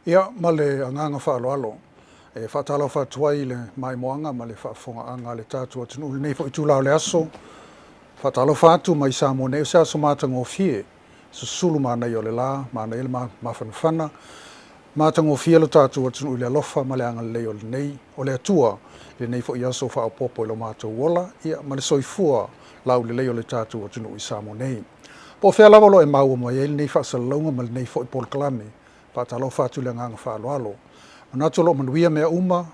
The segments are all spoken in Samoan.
Ia, ma le agaga faaaloalo e faatalofa atu ai i le maimoaga ma le faafofogaaga a le tatou atunuu i lenei foi itula o le aso. Faatalofa atu mai Samoa nei, o se aso matagofie, susulu manaia o le la, manaia le mafanafana, matagofie lo tatou atunuu i le alofa ma le agalelei o lenei, o le Atua, i lenei foi aso faaopoopo i lo matou ola, ia, ma le soifua laulelei o le tatou atunuu i Samoa nei. Po o fea lava o lo o e maua mai ai lenei faasalalauga ma lenei foi polokalame, faatalofa atu i le agaga faaaloalo. Manatu o lo o manuia mea uma,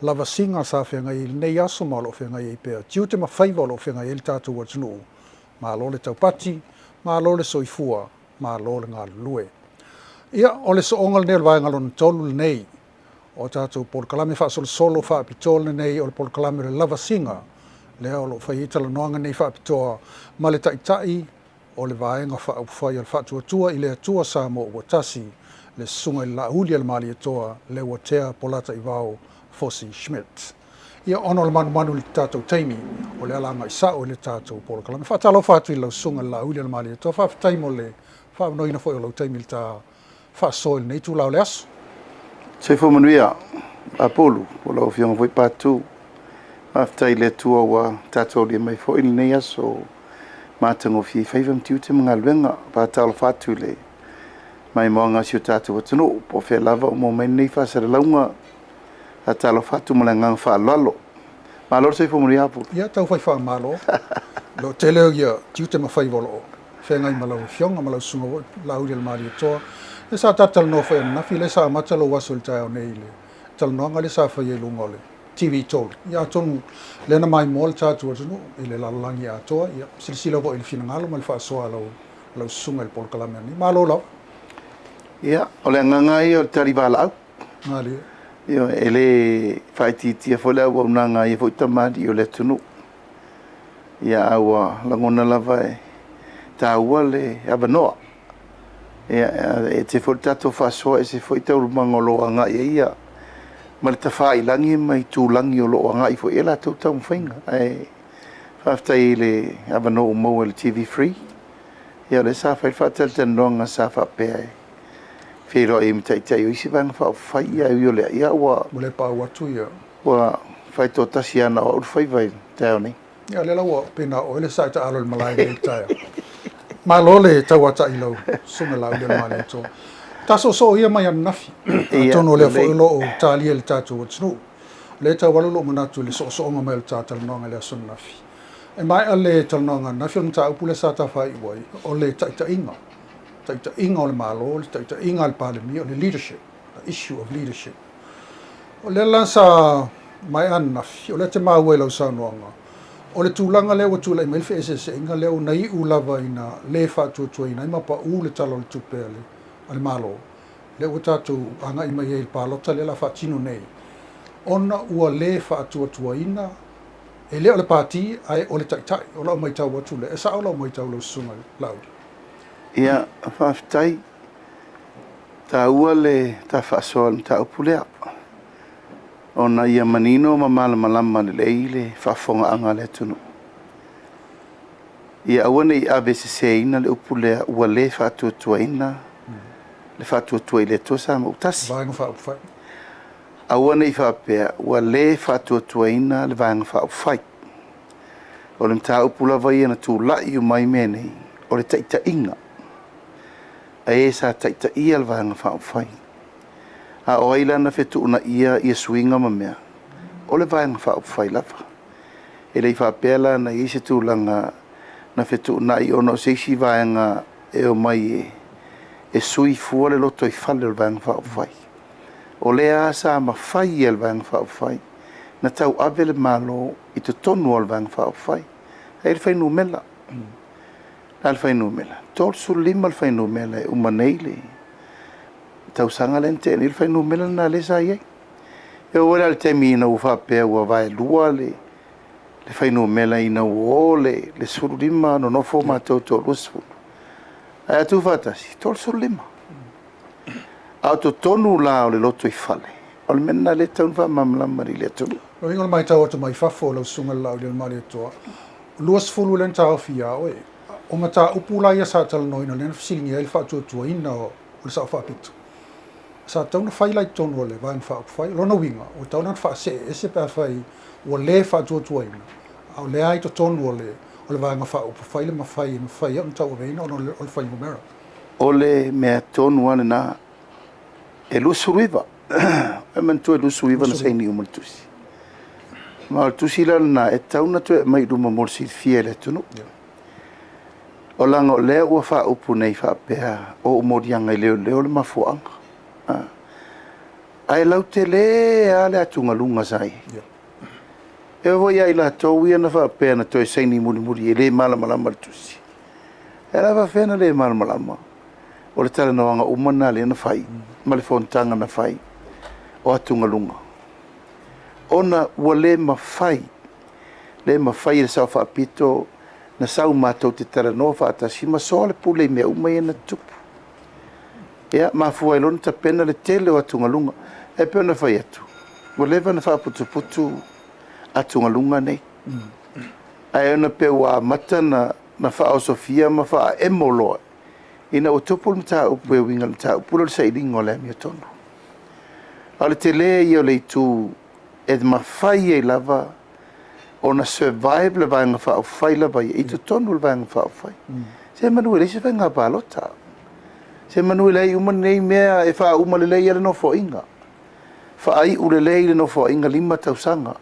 lavasiga sa feagai ai i lenei aso ma o lo o feagai ai pea tiute ma faiva o lo o feagai ai le tatou atunuu. Malo le taupati, malo le soifua, malo le galulue. Ia, o le sooga lenei o le vaega lona tolu lenei o tatou polokalame faasolosolo faapitoa lenei o le polokalame o le lavasiga, lea o lo o fai ai talanoaga nei faapitoa ma le Taitai o le Vaega Faaupufai o le Faatuatua i le Atua Samoa ua Tasi, le Susuga i le Laauli a le Malietoa Leuatea Polataivao Fosi Schmidt. Ia, ona o le manumanu i le tatou taimi, o le ala agai sao i le tatou polokalame. Faatalofa atu i lau Susuga i le Laauli a le Malietoa, faafetai mo le faaavanoaina foi o lou taimi i le ta faasoa i lenei itula o le aso. Soifua manuia, Apulu, po o lau Afioga foi Patu. Faafetai i le Atua ua tatou aulia mai foi lenei aso matagofie i faiva ma tiute ma galuega. Faatalofa atu i le maimoaga a si o tatou atunuu, po o fea lava o maua mai lenei faasalalauga. Faatalofa atu ma le agaga faaaloalo. Malo le soifua manuia, Apulu. Ia, tau fai faamalo. O lo o tele ia tiute ma faiva o lo o feagai ma lau Afioga ma lau Susuga foi Laauli a le Malietoa. Lea sa ta talanoa foi ananafi, lea sa amata lou aso i le taeao nei i le talanoaga lea sa faia i luga o le TV3. Ia, atonu lea na maimoa le tatou atunuu i le lalolagi atoa, ia, silasila foi i le finagalo ma le faasoa a lau susuga i le polokalame nei. Malo lava. Ia, o le agaga ia o le tali valaau. Malie. Ia, e le faaitiitia foi le auaunaga a ia foi tamalii o le atunuu. Ia, a ua lagona lava e taua le avanoa. Ia, e ese foi le tatou faasoa, ese foi taualumaga o lo o agai ai ia ma le tafailagi ma itulagi o lo o agai foi i ai latou taumafaiga. Ae faafetai i le avanoa ua maua i le TV3. Ia, o lea sa fai le faatalatalanoaga sa faapea e feiloai ai ma taitai o isi vaega faaupufai, ia, e ui o lea, ia ua Ua le pau atu ia. Ua fai toatasi lava na o au le faiva i le taeao nei. Ia, lea la ua pena oe le sae taalo i le malae nei i le taeao. Malo le tauata'i i lau Susuga Laauli a le Malietoa. Ta soosoo ia mai ananafi, atonu o lea foi o lo o talia i le tatou atunuu. O lea e tau alu lou manatu i le soosooga mai o le ta talanoaga i le aso ananafi. E maea le talanoaga ananafi, o le mataupu lea sa tafaai'u ai, o le taitaiga. Taitaiga o le Malo, le taitaiga a le Palemia, o le leadership, the issue of leadership. O lea la sa maea ananafi, o lea te maua i lau saunoaga, o le tulaga lea ua tulai mai le feeseeseaiga lea na iu lava ina le faatuatuaina ai ma pau le Tala o le Tupe a le Malo, lea ua tatou agai mai ai i le palota lea la faatino nei, ona ua le faatuatuaina, e le o le pati, ae o le taitai. O lau matau atu lea, e sao lau matau lau Susuga Laauli? Ia, faafetai. Taua le ta faasoa i le mataupu lea, ona ia manino ma malamalama lelei le faafofogaaga a le atunuu. Ia aua ne i ave seseina le upu lea ua le faatuatuaina le Faatuatua i le Atua Samoa ua Tasi. Vaega Faaupufai. Aua ne i faapea ua le faatuatuaina le Vaega Faaupufai. O le mataupu lava ia na tulai uma ai mea nei, o le taitaiga a e sa taitaia le Vaega Faaupufai. A o ai la na fetuunaia ia suiga ma mea? O le Vaega Faaupufai lava. E le i faapea la na i ai se tulaga na fetuunai ona o se isi vaega e omai e sui fua le lotoifale o le Vaega Faaupufai. O lea sa mafai e le Vaega Faaupufai na tauave le Malo i totonu o le Vaega Faaupufai. E i ai le fuainumera. Le a le fuainumera? 35 le fuainumera e uma nei le tausaga lea na tea nei, le fuainumera lena lea sa i ai. E oo la i le taimi ina ua faapea ua vaelua le fuainumera ina ua o le 15 nonofo matou toa 20. Ae a tuufaatasi, 35. A o totonu la o le lotoifale, o le mea lena lea e tatau ona faamalamalama i le atunuu. O le uiga o le matau atu mai fafo lau Susuga i le Laauli a le Malietoa, 20 lea na taofi ia oe. O mataupu la ia sa talanoaina lea na fesiligia ai le faatuatuaina o le Sao Faapito. Sa tatau ona fai la i totonu o le Vaega Faaupufai. O lona uiga, ua tatau la ona faasee ese pe afai ua le faatuatuaina, a o lea lava i totonu o le o le Vaega Faaupufai le mafai e mafai ai ona tauaveina ona o le fuainumera. O le mea tonu lava lena, e 29, e manatua e 29 na saini uma le tusi. Ma o le tusi la lena e tatau ona toe aumai i luma mo le silafia e le atunuu. O laga o lea ua faaupu nei faapea o ou moliaga i leoleo le mafuaaga. Ae lautele lava le atugaluga sa i ai. E oo foi ia i latou ia na faapea na toe saini mulimuli e le malamalama i le tusi. E ala faapefea ona le malamalama o le talanoaga uma lena lea na fai ma le fonotaga na fai o atugaluga. Ona ua le mafai, le mafai e le Sao Faapito na sau matou te talanoa faatasi ma soa le pule i mea uma ia na tutupu. Ia, mafua ai loa ona tapena le tele o atugaluga. E pei ona fai atu, ua leva ona faaputuputu atugaluga nei. Ae ona pei ua amata na faaosofia ma faaemo loa ina ua tupu le mataupu e uiga i le mataupu lea o le sailiga o le amiotonu. A o le tele ia o le itu e mafai ai lava ona survive le Vaega Faaupufai lava ia i totonu o le Vaega Faaupufai. Semeamanu e leai se faiga palota. Semeamanu e leai uma lenei mea e faauma lelei lava le Nofoaiga. Faaiu lelei le Nofoaiga 5 tausaga.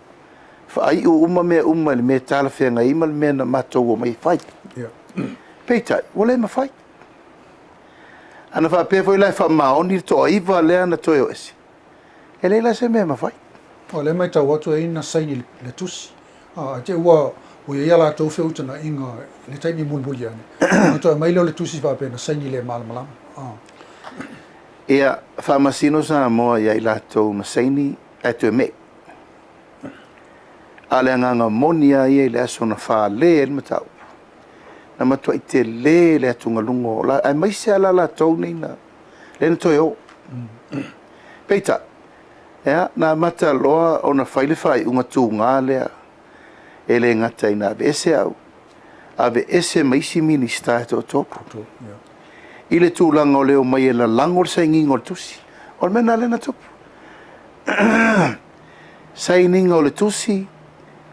Faaiu uma mea uma i le mea e talafeagai ai ma le mea na matou omai e fai. Peitai, ua le mafai. Ana faapea foi la e faamaoni le toaiva lea na toe o ese, e leai la se mea e mafai. O lea e matau atu e ai na saini le tusi, ae te i ua i ai a latou feutagaiga i le taimi mulimuli ane, ona toe aumai lea o le tusi faapea na saini le malamalama. Ia, faamasino Samoa ia i latou na saini ae toe me'i. A o le agaga moni lava ia i le aso na fale ai le mataupu, na matuai tele le atugaluga o la, aemaise lava la latou nei na, lea na toe o. Peitai, ia, na amata loa ona fai le faaiuga tuga lea, e le gata ina aveese au, aveese ma isi Minisita e toatolu. I le tulaga o le omai e lalago le sainiga o le tusi. O le mea lena lea na tupu. Sainiga o le tusi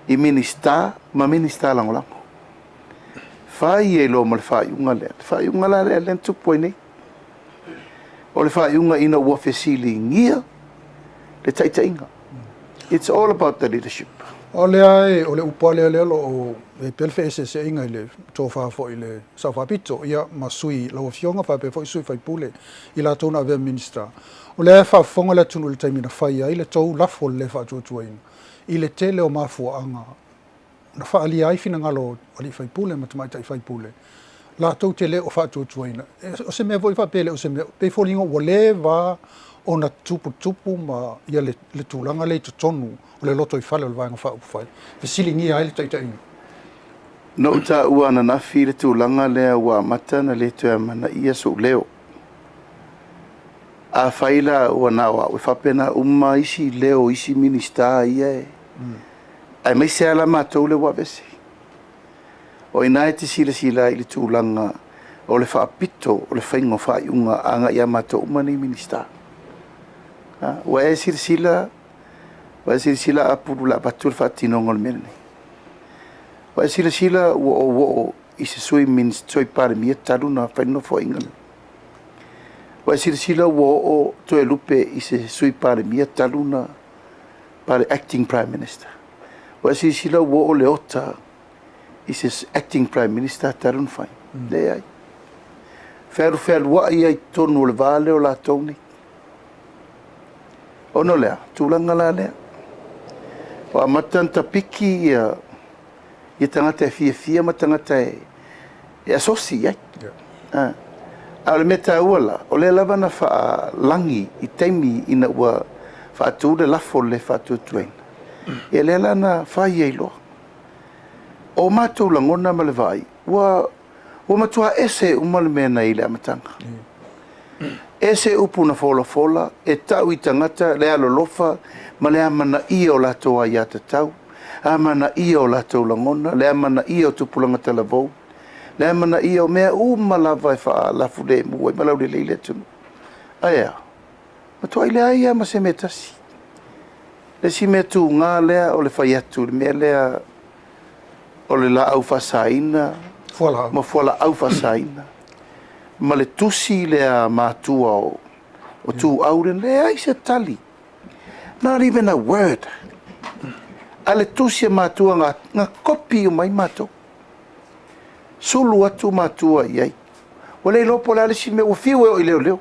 i Minisita ma Minisita Lagolago. Fai ai loa ma le faaiuga lea. Le faaiuga la lea lea na tupu ai nei. O le faaiuga ina ua fesiligia le taitaiga. It's all about the leadership. O lea e, o le upu lava lea lea o lo o i ai pea le feeseeseaiga i le tofa foi i le Sao Faapito, ia, ma sui, lau Afioga faapea foi sui faipule i latou na avea Minisita. O lea e faafofoga le atunuu i le taimi na fai ai le tou lafo le le faatuatuaina i le tele o mafuaaga na faaalia ai finagalo o alii faipule ma tamaitai faipule latou te le o faatuatuaina. O se mea foi faapea e le o se mea, pei e foliga ua leva ona tuputupu ma ia le tulaga lea i totonu o le lotoifale o le Vaega Faaupufai, fesiligia ai le taitaiga. Na ou taua ananafi le tulaga lea ua amata ona le toe amanaia sou leo. Afai la ua na o au, e faapena uma isi leo o isi Minisita ia e, aemaise lava la matou lea ua aveese. O i ina e te silasila ai i le tulaga o le faapito o le faiga o faaiuga agai ia matou uma nei Minisita. Ua e silasila, ua e silasila Apulu o le a avatu le faatinoga o le mea lenei. Ua e silasila ua ou oo i se sui, sui Palemia talu ona fai le nofoaiga lenei. Ua e silasila ua oo Toelupe i se sui Palemia talu ona pale acting Prime Minister. Ua e silasila ua oo Leota i se acting Prime Minister talu ona fai. Leai. Fealufealuai ai i totonu o le va lea o latou nei. Ona o le a? Tulaga la lea. Ua amata ona tapiki ia ia tagata e fiafia ma tagata e asosi i ai. A o le mea taua la, o lea lava na faalagi i taimi ina ua faatu le lafo le faatuatuaina. Ia lea la na fai ai loa. O matou lagona ma le vaai, ua matua ese uma le mea na i le amataga. Ese upu na folafola, e tau i tagata le alolofa ma le amanaia o latou aiatatau, amanaia o latou lagona, le amanaia o tupulaga talavou, le amanaia o mea uma lava e faalafulemu ai ma laulelei le atunuu. Ae a? Matuai leai lava ma se mea tasi. Le isi mea tuga lea o le fai atu i le mea lea o le laau faasaina ma fualaau faasaina ma le tusi lea matua o Tuau lea, leai se tali. Not even a word. A le tusi a matua na kopi uma ai matou. Sulu atu matua i ai. Ua le iloa po o le a le isi mea, ua fiu e oo i leoleo.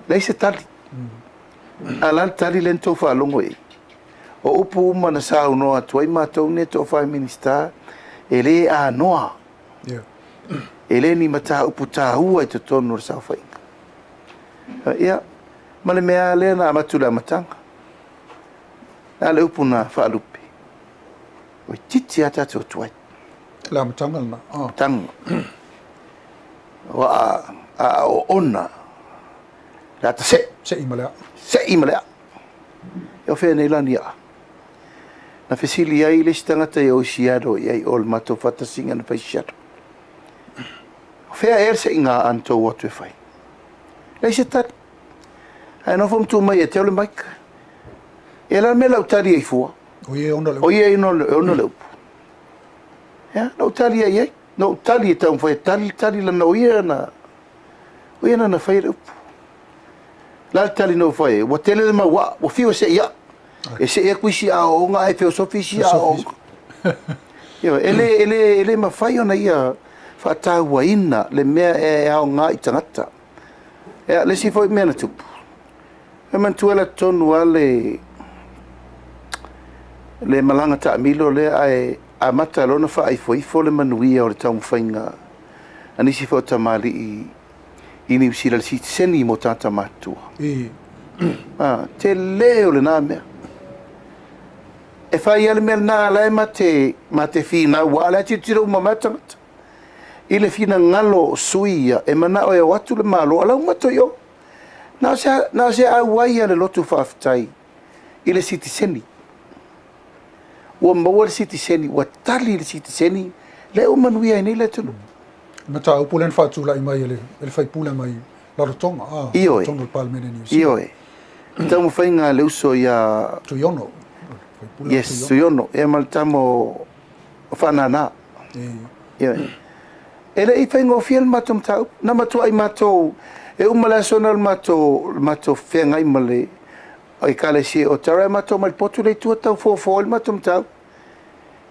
Leai se tali. A o le a le tali lea na tou faalogo i ai? O upu uma na saunoa atu ai matou nei e toafa Minisita, e le anoa. E le ni mataupu taua i totonu o le saofaiga. Ia, ma le mea lava lea na avatu i le amataga. O le a le upu na faalupe? Ua itiiti lava tatou tuai. Le amataga lena. Amataga. Ua a oona le ata se'i. Se'i ma le aa. Se'i ma le aa. E o fea nei la ni aa? Na fesili ai le isi tagata i o i Seattle i ai o le matou faatasiga na fai i Seattle. O fea ea le se'iga aa na tou o atu e fai? Leai se tali. Ae nofo ma tu mai ia te au le mic. Ia o le a le mea o le a ou tali ai fua? O ia e ona le upu. O ia e ona le upu. Ia, na ou tali ai i ai. Na ou tali e taumafai e tali le tali leaga o ia na o ia na na faia le upu. O le a le tali na ou fai ai? Ua tele le mau aa, ua fiu e se'i aa. E se'i atu isi aoaoga ae feosofi isi aoaoga. Ioe, e le, e le, e le mafai ona ia faatauaina le mea e aoga i tagata. Ia, le isi foi mea na tupu, e manatua e alu atu tonu lava le, le malaga taamilo lea ae amata loa ona faaifoifo le manuia o le taumafaiga a nisi foi o tamalii i Niu Sila i le sitiseni mo tagata matutua. Ah, tele o lena mea. E fai lava le mea lena, la e ma te, ma te finau, aua o la e tilotilo uma mai tagata. I le finagalo o sui ia, e manao e o atu le Malo, a o la e uma atu i o. Na o se, na o se auai a le lotu faafetai i le sitiseni. Ua maua le sitiseni, ua tali le sitiseni, lea ua manuia ai nei le atunuu. Mataupu lea na faatulai mai e le, e le faipule mai Rarotonga, a, Ioe. totonu o le Palemene Niu Sila. Ioe. Taumafaiga a le uso ia Tuiono. Faipule Yes, Tuiono. Ia ma le tama o Faanana. Ioe. E le i faigofie le matou mataupu. Na matuai matou, e uma le aso na o le matou, le matou feagai ma le Ekalesia o Tara, matou mai le potu lea i tua tau fofo ai le matou mataupu.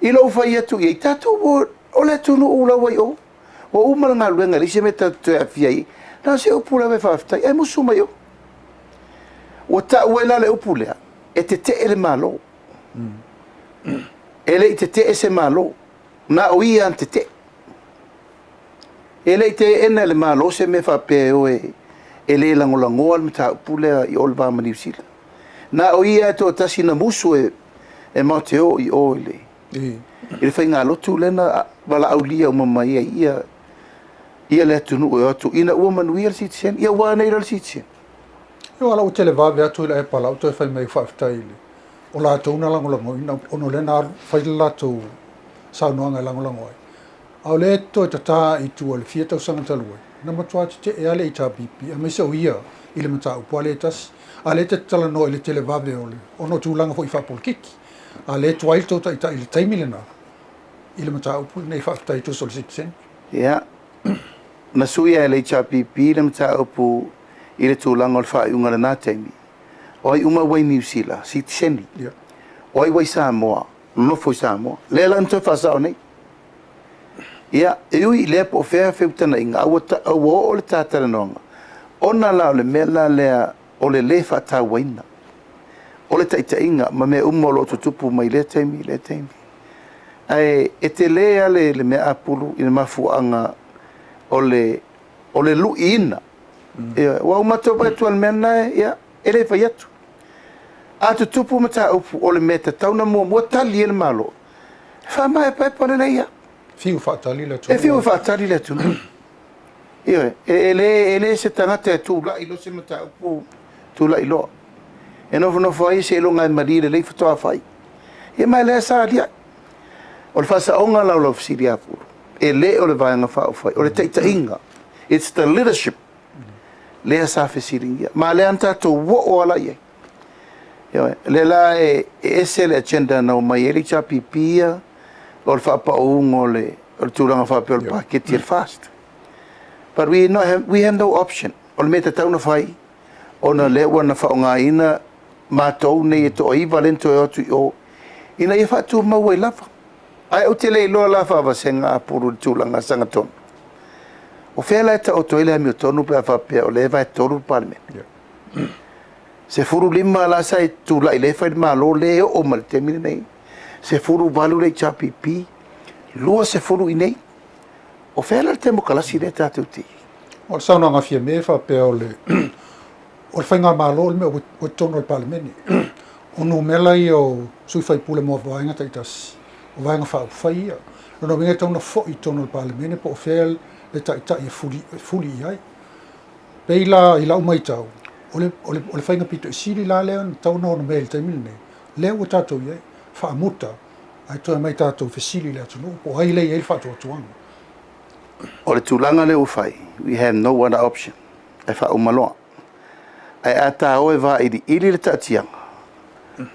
I lou fai atu i ai, tatou o, o le atunuu la ua i o. Ua uma le galuega, e leai se mea tatou te toe aafia ai. Na o se upu lava e faafetai, ae musu mai o. Ua tau ai la le upu lea, e tetee le Malo. E le i tetee se Malo, na o ia na tetee. E le i teena e le Malo se mea faapea e o e, e le lagolagoa le mataupu lea i o le va ma Niu Sila. Na o ia e toatasi na musu e, e matou te o i o i le, i le faigalotu lea na valaaulia uma mai ai ia, ia le atunuu e o atu ina ua manuia le sitiseni. Ia ua anei la le sitiseni? Ia ala ua televave atu i le palau toe fai mai faafetai i le o latou na lagolagoina ona o lea na alu fai le latou saunoaga e lagolago ai. A o lea e toe tata i tua i le fia tausaga talu ai, na matua tetee lava le HRPP aemaise o ia i le mataupu a lea e tasi. A o lea e te talanoa i le televave o le, ona o tulaga foi faapolokiki. A o lea e tuai le tou taitai i le taimi lena i le mataupu lenei faafetai tusa o le sitiseni. Ia, na suia e le HRPP le mataupu i le tulaga o le faaiuga i lena taimi. O ai uma ua i Niu Sila, sitiseni. O ai ua i Samoa, nonofo i Samoa. Lea la na toe faasao nei. Ia, e ui i lea po o fea feutagaiga, a ua, ua oo le ta talanoaga, ona la o le mea la lea o le lē faatauaina o le taitaiga ma mea uma o lo o tutupu mai lea taimi i lea taimi. Ae e telē lava le, le mea apulu i le mafuaaga o le, o le lu'iina. Ioe, ua uma atu vaai atu lava i le mea lena, ia, e le fai atu. A tutupu mataupu o le mea e tatau ona muamua tali ai le Malo, e faamaepaepa lelei lava. Fiu faatali le atunuu. E fiu e faatali le atunuu. Ioe, e, e, le, e le se tagata e tula'i loa se mataupu, tula'i loa. E nofonofo ai seiloga e malie lelei faatoa fai. Ia ma lea sa aliae. O le faasaoga la o lau fesili apulu, e le o le Vaega Faaupufai, o le taitaiga. It's the leadership. lea sa fesiligia. Ma lea na tatou oo ala i ai. Ioe, lea la e ese le agenda na omai ai le HRPP ia, o le faapaouga o le tulaga faapea o le paketi e le FAST. But we, not have, we have no option. O le mea tatau na fai, ona lea ua na faaaogaina matou nei e toaiva lea na toe o atu i o, ina ia faatumau ai lava. Ae ou te le iloa la faavasega apulu i le tulaga sagatonu. O fea la e taoto ai le amiotonu pe a faapea o lea e vaetolu le Palemene? 15 la sa e tulai lea e fai le Malo lea e oo mai le taimi lenei. 18 le HRPP, 20 i nei. O fea la le temokalasi lea tatou te i? O le saunoaga Fiame faapea o le faigamalo o le mea ua i totonu o le Palemene. O numera ia o sui faipule mo vaega taitasi, o vaega faaupufai ia. Lona uiga e tatau ona foi i totonu o le Palemene po o fea le taitai e fuli i ai. Pei la i lau matau, o le faiga pito i sili la lea na tatau ona onomea i le taimi lenei, lea ua tatou i ai, faamuta, ae toe mai tatou fesili i le atunuu po o ai lea e i ai le faatuatuaga. O le tulaga lea ua fai, we have no other option, e faauma loa. Ae a tāo e vailiili le taatiaga,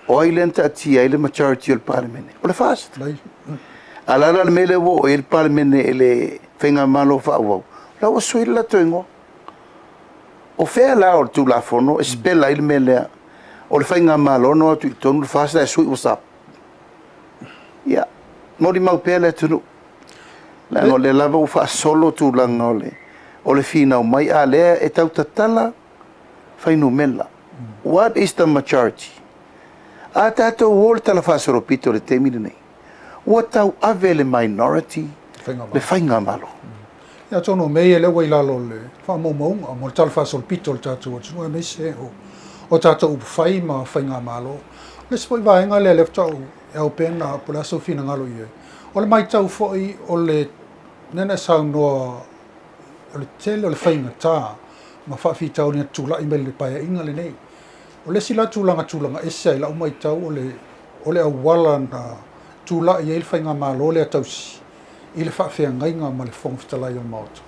o ai lea na taatia ai le majority o le Palemene? O le FAST. A la la le mea lea ua oo i ai le Palemene i le faigamalo faaauau, la ua sui le latou igoa. O fea la o le Tulafono e spell ai le mea lea? O le faigamalo na o atu i totonu le FAST ae sui ua SAP. Ia, molimau pea le atunuu. Leaga o lea lava ua faasolo tulaga o le finau mai, a lea e tau tatala fuainumera. What is the majority? A tatou o le tala faasolopito i le taimi lenei, ua tau ave le minority le faigamalo. Ia, atonu o mea ia lea ua i lalo o le faamaumauga mo le tala faasolopito o le tatou atunuu, aemaise o tatou upufai ma faigamalo. O le isi foi vaega lea lea faatoa ou e ao pea na po o le a sou finagalo i ai. O le matau foi o le mea na e saunoa o le tele o le faigata ma faafitauli na tulai mai le paeaiga lenei. O le isi la tulaga ese ai lau matau o le auala na tulai ai le faigamalo lea tausi i le faafeagaiga ma le Fofoga Fetalai o le Maota.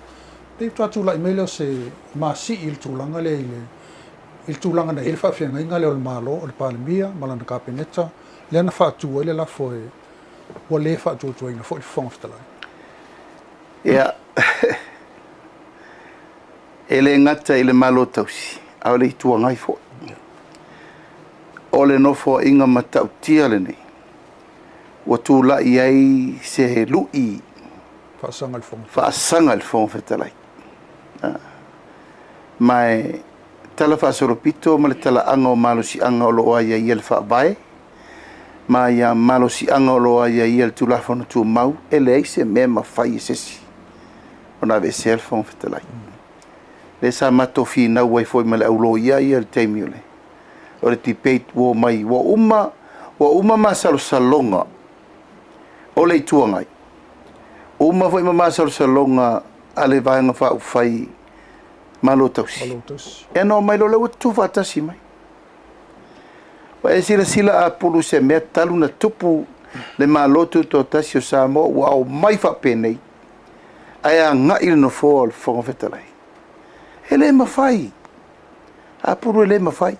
Pei faatoa tulai mai lea o se masii i le tulaga lea i le tulaga na i ai le faafeagaiga lea o le Malo, o le Palemia ma lana Kapeneta, lea na faatu ai le lafo e ua le faatuatuaina foi le Fofoga Fetalai. Ia, e le gata i le Malo tausi, a o le Itu Agai foi. O le nofoaiga matautia lenei, ua tulai ai se lui faasaga i le Fofoga Fetalai. Ma e tala faasolopito ma le talaaga o malosiaga o lo o aiaia le faavae, ma ia malosiaga o lo o aiaia le Tulafono Tumau, e leai se mea mafai e se isi ona aveesea le Fofoga Fetalai. Lea sa matou finau ai foi ma le auloia ia le taimi o le debate ua omai, ua uma masalosaloga o le Itu Agai, uma foi ma masalosaloga a le Vaega Faaupufai Malo Tausi. E na omai loa lea ua tutufaatasi mai. Ua e silasila apulu se mea talu na tupu le Malo Tutoatasi o Samoa ua aumai faapenei, ae agai le nofoa o le Fofoga Fetalai. E le mafai. Apulu e le mafai.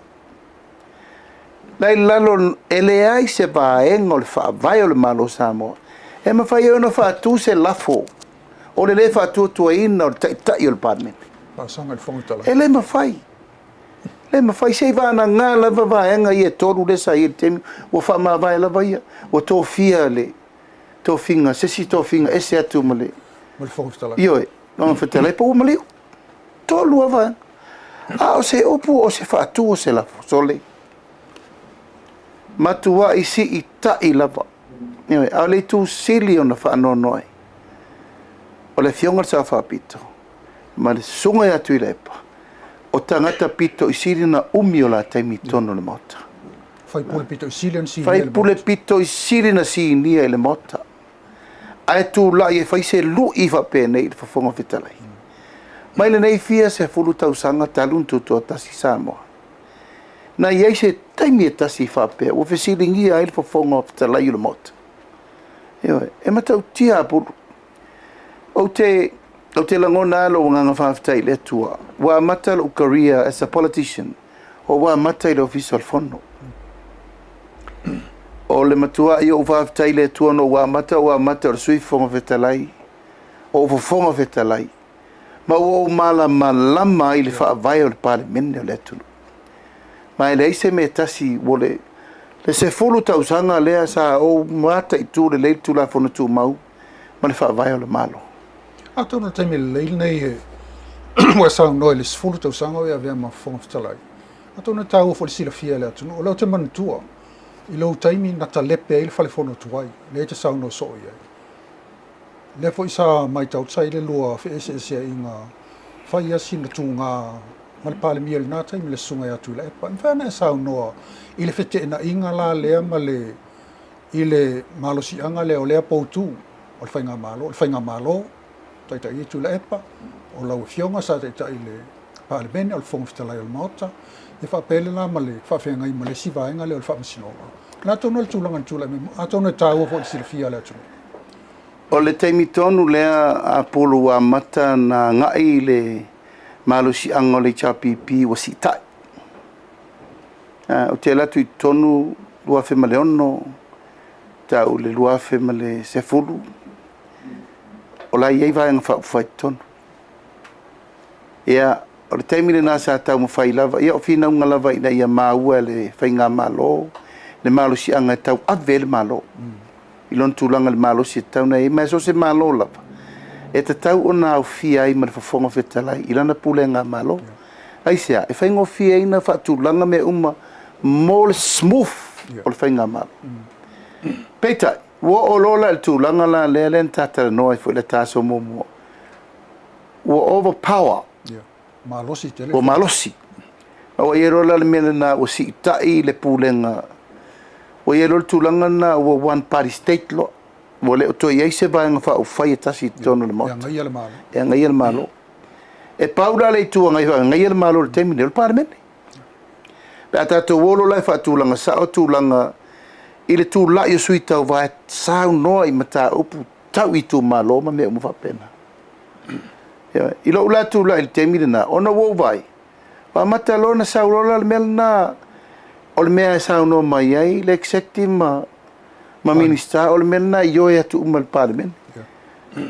La i lalo e leai se vaega o le faavae o le Malo o Samoa e mafai ai ona faatu se lafo o le le faatuatuaina o le taitai o le Palemene. E le mafai. Le mafai se i vaanagā lava vaega ia e tolu lea sa i ai i le taimi ua faamavae lava ia. Ua tofia le tofiga, se isi tofiga ese atu ma le Fofoga Fetalai. Ioe, Fofoga Fetalai po ua maliu. Tolu lava vaega. A o se upu o se faatu o se lafo, sole. Matuai sii tai lava. Ioe, a o le itu sili ona faanoanoa ai, o le afioga i le Sao Faapito ma le susuga ia Tuilaepa, o tagata pito i sili na umi o la taimi i totonu o le Maota. Faipule pito i sili na sinia i le Faipule pito i sili na sinia i le Maota. Ae tulai e fai se lui faapenei i le Fofoga Fetalai. Mai lenei fia 10 tausaga talu na tutoatasi Samoa. Na i ai se taimi e tasi faapea, ua fesiligia ai le Fofoga Fetalai o le Maota. Ioe, e matautia apulu. Ou te Ou te lagona lava lou agaga faafetai i le Atua, ua amata lou career as a politician, o ua amata i le Ofisa o le Fono. O le matuai ou faafetai i le Atua ona ua amata, ua amata o le Sui Fofoga Fetalai, o ou Fofoga Fetalai, ma ua ou malamalama ai i le faavae o le Palemene o le atunuu. Ma e leai se mea e tasi, ua le 10 tausaga lea sa ou mataitu lelei le Tulafono Tumau ma le faavae o le Malo. Atonu o le taimi lelei lenei e ua e saunoa i le 10 tausaga o e avea ma Fofoga Fetalai, atonu e taua foi le silafia e le atunuu. O lea ou te manatua i lou taimi na talepe ai le Fale Fono tuai, lea e te saunoa soo i ai. Lea foi sa matau sa i ai le lua feeseeseaiga fai lava sina tuga ma le Palemia i lena taimi, le Susuga ia Tuilaepa. E mafai ona e saunoa i le feteenaiga la lea ma le i le malosiaga lea o lea poutu o le Faigamalo, o le Faigamalo taitai ai Tuilaepa, o lau Afioga sa taitai i le Palemene, o le Fofoga Fetalai o le Maota, ia faapea ai la ma le faafeagai ma le isi vaega lea o le Faamasinoga. O le a tonu le tulaga na tulai mai, atonu e taua foi i le silafia a le atunuu. O le taimi tonu lea a Pulu ua amata ona agai le malosiaga o le HRPP ua siitai. Ou te alu atu i totonu 2006 tau i le 2010, o la e i ai Vaega Faaupufai i totonu. Ia, o le taimi lena sa taumafai lava, ia o finauga lava ina ia maua e le Faigamalo le malosiaga e tauave ai le Malo i lona tulaga i le malosi e tatau ona i ai. Ma e so o se Malo lava, e tatau ona aofia ai ma le Fofoga Fetalai i lana pulega Malo. Aisea? E faigofie ai ona faatulaga mea uma mo le smooth o le Faigamalo. Peitai, ua oo loa la i le tulaga la lea na ta talanoa ai foi i le ta aso muamua, ua overpower. Malosi tele. Ua malosi. Ma ua i ai loa la le mea lena ua siitai le pulega, ua i ai loa le tulaga lena ua one party state loa. Ua le o toe i ai se Vaega Faaupufai e tasi i totonu o le Maota. E agaia le Malo. E agaia le Malo. E pau la le Itu Agai e agaia le Malo i le taimi lenei, o le Palemene. Pe a tatou o loa la e faatulaga sao tulaga i le tulai o sui tauva e saunoa i mataupu tau itumalo ma mea uma faapena. I lou la tulai i le taimi lena, ona ua ou vaai, ua amata loa ona sau loa la le mea lena, o le mea e saunoa mai ai le executive ma Minisita, o le mea lena e ioe atu uma i le Palemene.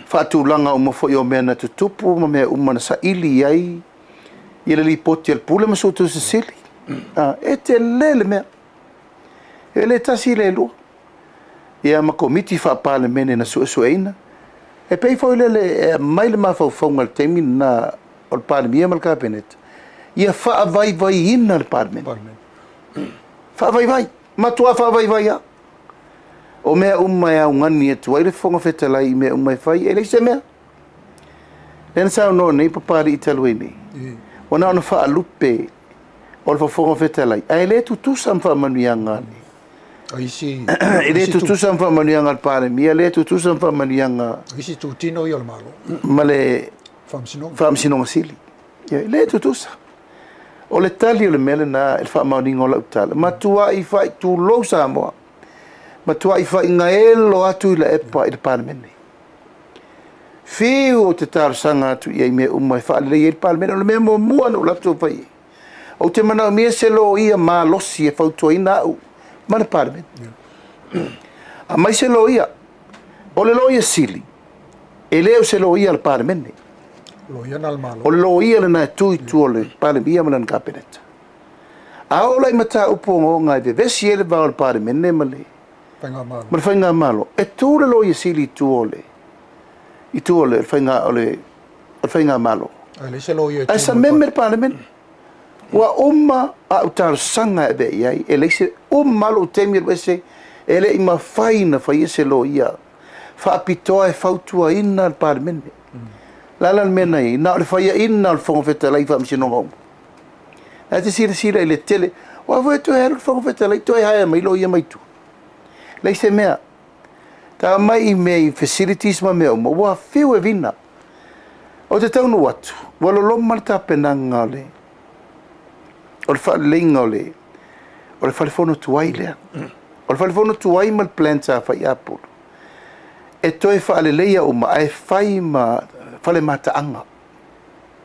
Faatulaga uma foi o mea na tutupu ma mea uma na saili i ai le lipoti a le Pule ma Suetusi Sili. E tele le mea. E le tasi le lua. Ia ma Komiti Faa-Palemene na suesueina. E pei foi lele e aumai le mafaufauga i le taimi lena o le Palemia ma le Kapeneta, ia faavaivaiina le Palemene. Faavaivai, matua faavaivai lava. O mea uma e augani atu ai le Fofoga Fetalai i mea uma e fai, e leai se mea. Lea na saunoa nei Papalii talu ai nei, ua na ona faalupe o le Fofoga Fetalai, ae le tutusa ma faamanuiaga e le tutusa ma faamanuiaga a le Palemia, le tutusa ma faamanuiaga isi itutino ia o le Malo ma le Faamasinoga Sili. E le tutusa. O le tali o le mea lena i le faamaoniga o lau tala, matuai faaitulou Samoa, matuai faaigaelo atu Tuilaepa i le Palemene. Fiu ou te talosaga atu i ai mea uma e faalelei ai le Palemene, o le mea muamua na ou alu atu fai ai, ou te manaomia se loia malosi e fautuaina au ma le Palemene. Aumai se loia. O le Loia Sili, e le o se loia a le Palemene. O le loia lena e tu i tua o le Palemia ma lana Kapeneta. A oo la i mataupu ogaoga e vevesi ai le va o le Palemene ma le Faigamalo, e tu le Loia Sili i tua o le i tua o le faiga o le Faigamalo. Ae sameme le Palemene. Ua uma au talosaga e avea i ai, e leai se uma lou taimi alu ese, e le i mafai ona faia se loia faapitoa e fautuaina le Palemene. O le a la le mea na i ai? Na o le faiaina o le Fofoga Fetalai i faamasinoga uma. Ae te silasila i le tele, aua foi e toe alu le Fofoga Fetalai toe hire mai loia mai tua. Leai se mea. Ta mai i mea i facilities ma mea uma, ua fiu e vina. Ou te taunuu atu, ua loloma le tapenaga o le o le faaleleiga o le o le Fale Fono tuai lea. O le Fale Fono tuai ma le plan sa fai i Apulu, e toe faaleleia uma ae fai ma fale mataaga.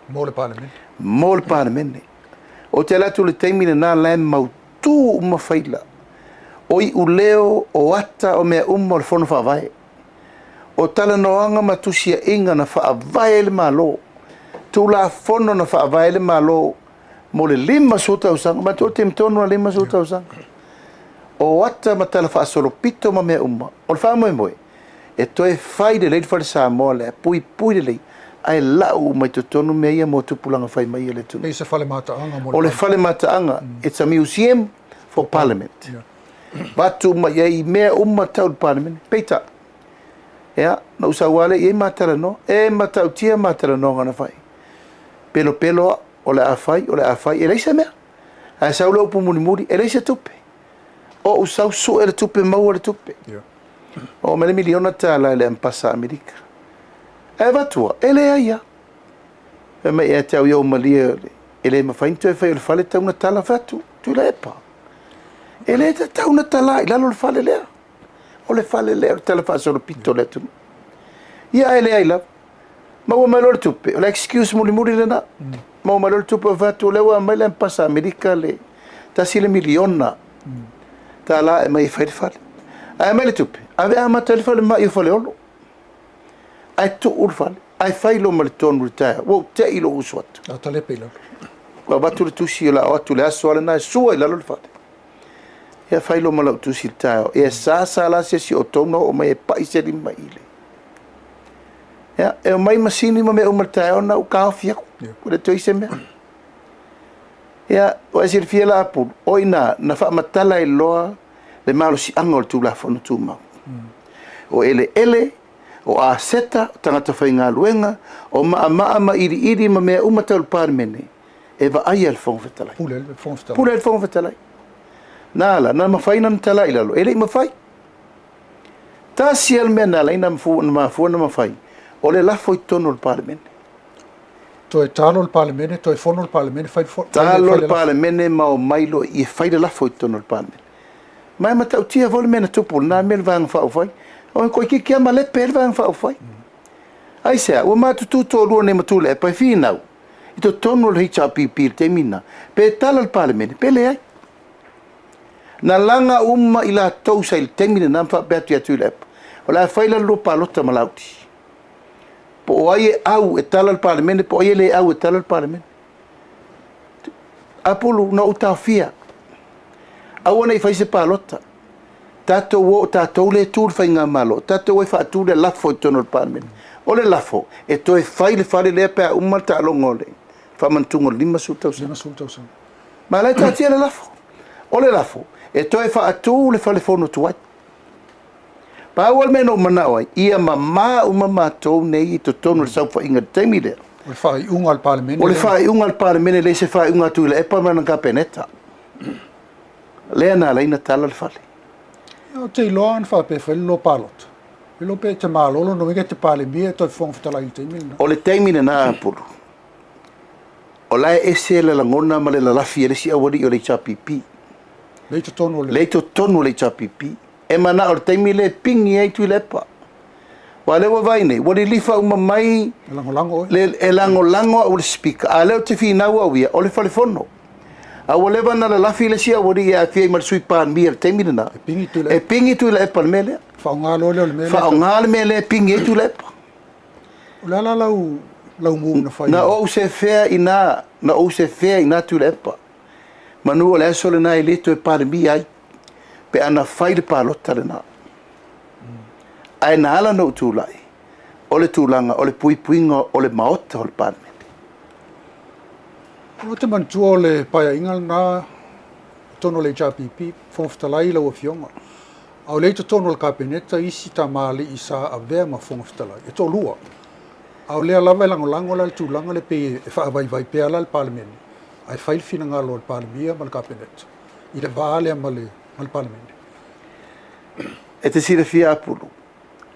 Mo le Palemene. Mo le Palemene. Ou te alu atu i le taimi lena la e mautū uma faila. O iuleo, o ata, o mea uma o le Fono Faavae. O talanoaga ma tusiaiga na faavae ai le Malo. Tulafono na faavae ai le Malo mo le 50 tausaga. Manatua o le taimi tonu lava le 50 tausaga. O ata ma talafaasolopito ma mea uma. O le faamoemoe, e toe fai lelei le Fale Samoa lea, puipui lelei, ae lau uma i totonu mea ia mo tupulaga fai mai a le atunuu. Pei se fale mataaga mo le O le fale mataaga, it's a museum for Parliament. Avatu uma i ai mea uma tau le Palemene. Peitai, ia, na ou sau lava lea i ai ma talanoa. E matautia ma talanoaga na fai. Pelopelo au, o le a fai, o le a fai, e leai se mea. Ae sau le upu mulimuli, e leai se tupe. Ou sau sue le tupe, maua le tupe. Oo mai le miliona tala i le Ambasa a Amerika. Ae avatua, e leai lava. Fai mai ia te au ia ou malie e le mafai ona toe fai o le fale tau na tala fai atu, Tuilaepa. E le tatau na tala i lalo le fale lea. O le fale lea o le tala faasolopito o le atunuu. Ia ae leai lava. Maua mai loa le tupe, o le excuse mulimuli lena. Maua mai loa le tupe, fai atu o lea ua aumai le Ambasa a Amerika le tasi le miliona tala e mai e fai le fale. Ae aumai le tupe, ave amata ai le falemai o Faleolo. Ae tuu le fale, ae fai loa ma le tonu i le taeao. Ua ou te i lou uso atu. A talepe i lalo. Ua avatu le tusi o le a o atu le aso lava lena e sua i lalo le fale. Ia fai loa ma lau tusi i le taeao. Ia sa sa la se isi o outou na oo mai e pai se lima i le. Ia, e omai masini ma mea uma i le taeao na ou taofi aku. Ua le toe i se mea. Ia, ua e silafia la Apulu, o i ina na faamatala ai loa le malosiaga o le Tulafono Tumau. O eleele, o aseta, o tagata faigaluega, o maamaa ma iliili ma mea uma tau le Palemene, e vaaia e le Fofoga Fetalai. Pule ai le Fofoga Fetalai. Pule ai le Fofoga Fetalai. Na ala, na mafai ona tala i lalo, e le i mafai. Tasi lava le mea na ala ai na mafua na mafai, o le lafo i totonu o le Palemene. Toe talo le Palemene, toe fono le Palemene, fai le lafo. Talo le Palemene ma omai loa i e fai le lafo i totonu o le Palemene. Ma e matautia foi le mea na tupu, lena mea le Vaega Faaupufai. O toeitiiti lava malepe ai le Vaega Faaupufai. Aisea, ua matutu toalua nei ma Tuilaepa e finau i totonu o le HRPP i le taimi lena, pe tala le Palemene, pe leai. Na laga uma i latou sa i le taimi lena ma faapea atu ia Tuilaepa, o le a fai la le lua palota ma Laauli. Po o ai e au e tala le Palemene, po o ai e le au e tala le Palemene. Apulu, na ou taofia. Aua ne i fai se palota. Tatou o, o tatou lea e tu le faigamalo, tatou o e faatu le lafo i totonu o le Palemene. O le lafo, e toe fai le fale lea pe a uma le taaloga o le faamanatuga o le 50 tausaga. 50 tausaga. Ma la e taatia le lafo. O le lafo, e toe faatu le fale fono tuai. Pau lava le mea na ou manao ai, ia mama uma matou nei i totonu o le saofaiga i le taimi lea. O le faaiuga a le Palemene. O le faaiuga a le Palemene, e le se faaiuga a Tuilaepa ma lana Kapeneta. Lea na ala ai ona tala le fale. Ou te iloa ana faapea e fai le lua palota, e iloa pe e te malolo lona uiga e te Palemia e toe Fofoga Fetalai i le taimi lena. O le taimi lena a Pulu, o la e ese le lagona ma le lalafi a le isi aualii o le HRPP. Lea i totonu o le. Lea i totonu o le HRPP. E manao i le taimi lea e pigi ai Tuilaepa. Aua o lea ua vaai nei, ua lilifa uma mai. E lagolago oe. Le, e lagolago au i le Speaker, a o lea ou te finau au ia, o le fale fono. A ua leva ona lalafi le isi aualii e aafia ai ma le Sui Palemia i le taimi lena. E pigi Tuilaepa. E pigi Tuilaepa i le mea lea. Faaaoga loa lea o le mea lea. Faaaoga le mea lea e pigi ai Tuilaepa. O le a la lau, lau move na fai? Na ou sefea i ina, na ou sefea i ina Tuilaepa. Manu o le aso lena e le toe Palemia ai pe a na fai le palota lena. Ae na ala ona ou tulai, o le tulaga o le puipuiga o le Maota o le Palemene. Ou te manatua o le paeaiga lena i totonu o le HRPP, Fofoga Fetalai lau Afioga, a o lea i totonu o le Kapeneta isi tamalii sa avea ma Fofoga Fetalai, e toalua. A o lea lava e lagolago la le tulaga lea pei e faavaivai pea la le Palemene, ae fai le finagalo o le Palemia ma le Kapeneta i le va lea ma le Palemene. E te silafia Apulu,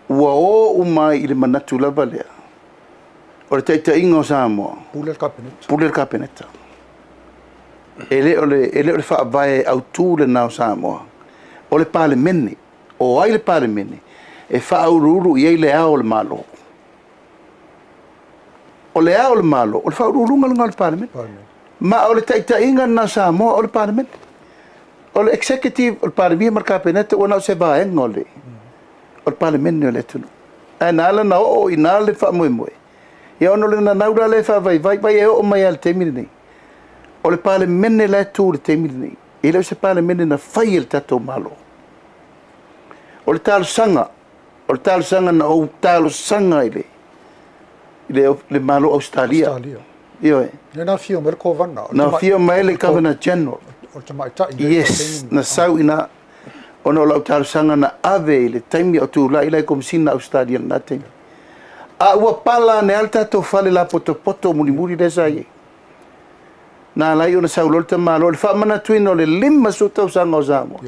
ua o uma ai i le manatu lava lea, o le taitaiga o Samoa, Pule le Kapeneta. Pule le Kapeneta. E le o le, e le o le faavae autu lena o Samoa, o le Palemene. O ai le Palemene e faauluulu i ai le ao o le Malo? O le Ao o le Malo, o le faauluuluga lena o le Palemene. Ma o le taitaiga lena o Samoa o le Palemene. O le Executive, o le Palemia ma le Kapeneta ua na o se vaega o le o le Palemene o le atunuu. Ae na ala ona oo i ina le faamoemoe, ia ona o le nanau la lea e faavaivai, vai e oo mai lava i le taimi lenei, o le Palemene la e tu i le taimi lenei, e le o se Palemene na fai e le tatou Malo. O le talosaga, o le talosaga na ou talosaga i le i le, le Malo o Ausetalia. Australia. Ioe. Lea na afio mai le Kovana. Na afio mai le Governor General. O le tamaitai. Yes, na sau ina ona o lau talosaga na ave i le taimi o tulai lai Komesina Ausetalia i lena taimi. A ua pala ane lava le tatou fale lapotopoto mulimuli lea sa i ai. Na ala ai ona sau loa le tamaloa i le faamanatuina o le 50 tausaga o Samoa.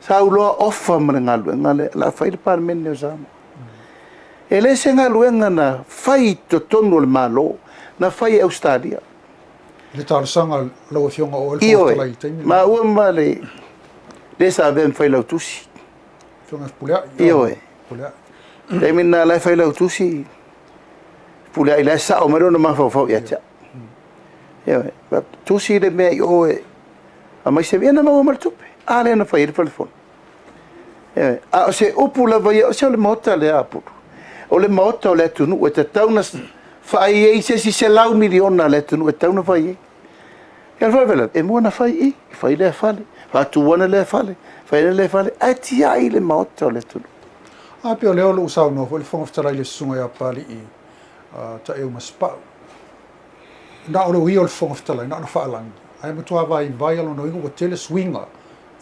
Sau loa ofa ma le galuega lea, o le a fai le Palemene o Samoa. E le se galuega na fai i totonu o le Malo, na fai e Ausetalia. Le talosaga a lau Afioga o oe le Fofoga Fetalai i le taimi lena. Maua ma le le sa avea ma failautusi. Afioga Fepuleai. Ioe. Fepuleai. Taimi lena la e failautusi Fepuleai la e sao mai lona mafaufau ia te au. Ioe. Tusi le mea i o e aumai se mea, na maua ma le tupe. A lea na fai ai le falefono. Ioe. A o se upu lava ia, o se o le maota lea a Pulu. O le maota o le atunuu e tatau ona faai ai se isi $100 miliona a le atunuu e tatau ona fai ai. Ia le faalavelave, e mua ona fai i, fai lea fale, faatu ana lea fale, fai ana lea fale, ae tiai le maota o le atunuu. A pei o lea o lo o saunoa foi le Fofoga Fetalai i le Susuga ia Papalii Taeu Masepau. Na o le uia o le Fofoga Fetalai, na ona faalagi, ae matua vaivai a lona uiga ua tele suiga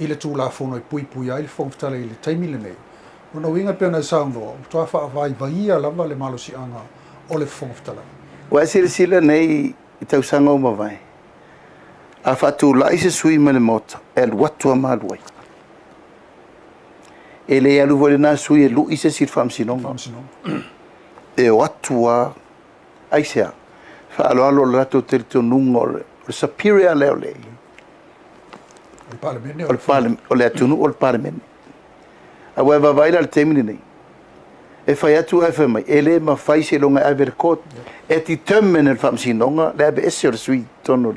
i le Tulafono e puipuia ai le Fofoga Fetalai i le taimi lenei. O lona uiga e pei ona e saunoa, ua matua faavaivaia lava le malosiaga o le Fofoga Fetalai. Ua e silasila nei i tausaga ua mavae, a faatulai se sui mai le Maota, e alu atu lava ma alu ai. E le alu foi lena sui e lui se isi i le Faamasinoga. E o atu lava. Aisea? Faaaloalo le latou talitonuga o le superior lea o le o le atunuu o le Palemene. Aua e vaavaai la i le taimi lenei, e fai atu ae fai mai, e le mafai seiloga e ave i le court, e determine e le Faamasinoga le aveese o le sui i totonu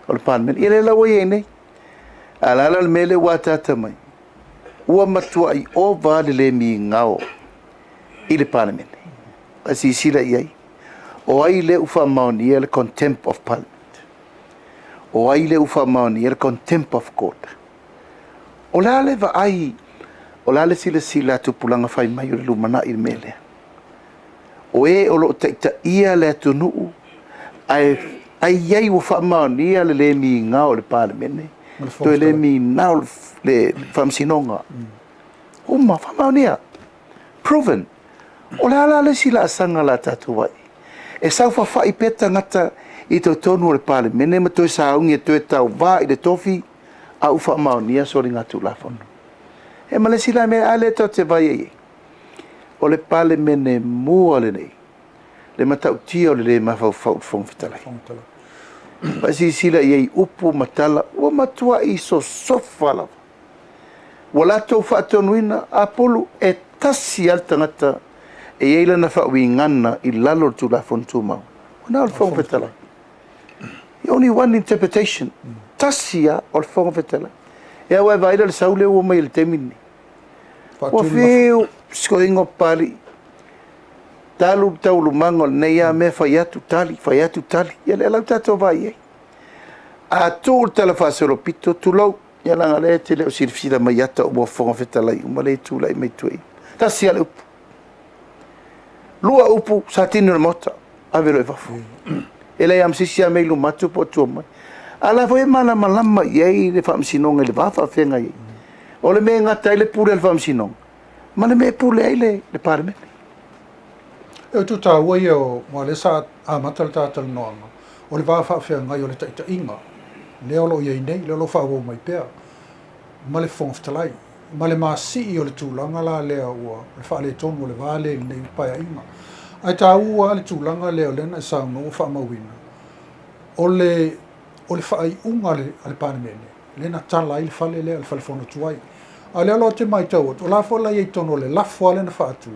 o le Palemene. Ia lea la ua i ai nei. A o le a la le mea lea ua ataata mai? Ua matuai ova le le migao i le Palemene. A silasila i ai, o ai lea ua faamaonia le contempt of parliament? O ai lea ua faamaonia le contempt of court? O le a le vaai, o le a le silasila a tupulaga fai mai o le lumanai i le mea lea? O e o lo o taitaia le atunuu ae ai ai ua faamaonia le le migao o le Palemene, toe le migao le Faamasinoga. Uma, faamaonia. Proven. O le a la le isi laasaga o le a tatou vaai? E saofafai pea tagata i totonu o le Palemene ma toe sauni e toe tauva i le tofi a ua faamaonia soligatulafono. E ma le isi la mea, a lea tatou te vaai ai i ai, o le Palemene mua lenei, le matautia o le le mafaufau i le Fofoga Fetalai. Vaai silasila i ai i upu ma tala, ua matuai sosofa lava. Ua latou faatonuina, Apulu, e tasi lava le tagata e i ai lana faauigaga i lalo o le Tulafono Tumau, ua na o le Fofoga Fetalai. Only one interpretation. Tasi lava o le Fofoga Fetalai. Ia aua e vaai la le sau lea ua omai i le taimi lenei. Ua fiu sikoiga o Papalii. Talu le taualumaga o lenei lava mea fai atu tali, fai atu tali. Ia lea la ua tatou vaai i ai. A tuu le talafaasolopito, tulou, Ia leaga o lea e te le o silafila mai ata ua Fofoga Fetalai uma lea e tulai mai tua i. Tasi lava le upu. Lua upu, sa tino i le Maota, ave loa i fafo. E leai lava ma se isi mea i luma atu po o tua mai. A o la foi e malamalama i ai le Faamasinoga i le va faafeagai ai. O le mea e gata ai le pule a le Faamasinoga ma le mea e pule ai le Palemene. E utu taua ia o, aua o lea sa amata le ta talanoaga, o le va faafeagai o le taitaiga, lea o lo o i ai nei, lea o lo o faaauau mai pea, ma le Fofoga Fetalai, ma le masii o le tulaga la lea ua, o le faaletonu o le va lea i lenei Paeaiga. Ae taua lava le tulaga lea o lea na e saunoa ua faamauina, o le, o le faaiuga a le, a le Palemene, lea na tala ai le fale lea, le fale fono tuai. A o lea la ou te matau atu, o la foi la i ai i totonu o le lafo lava lea na faatu,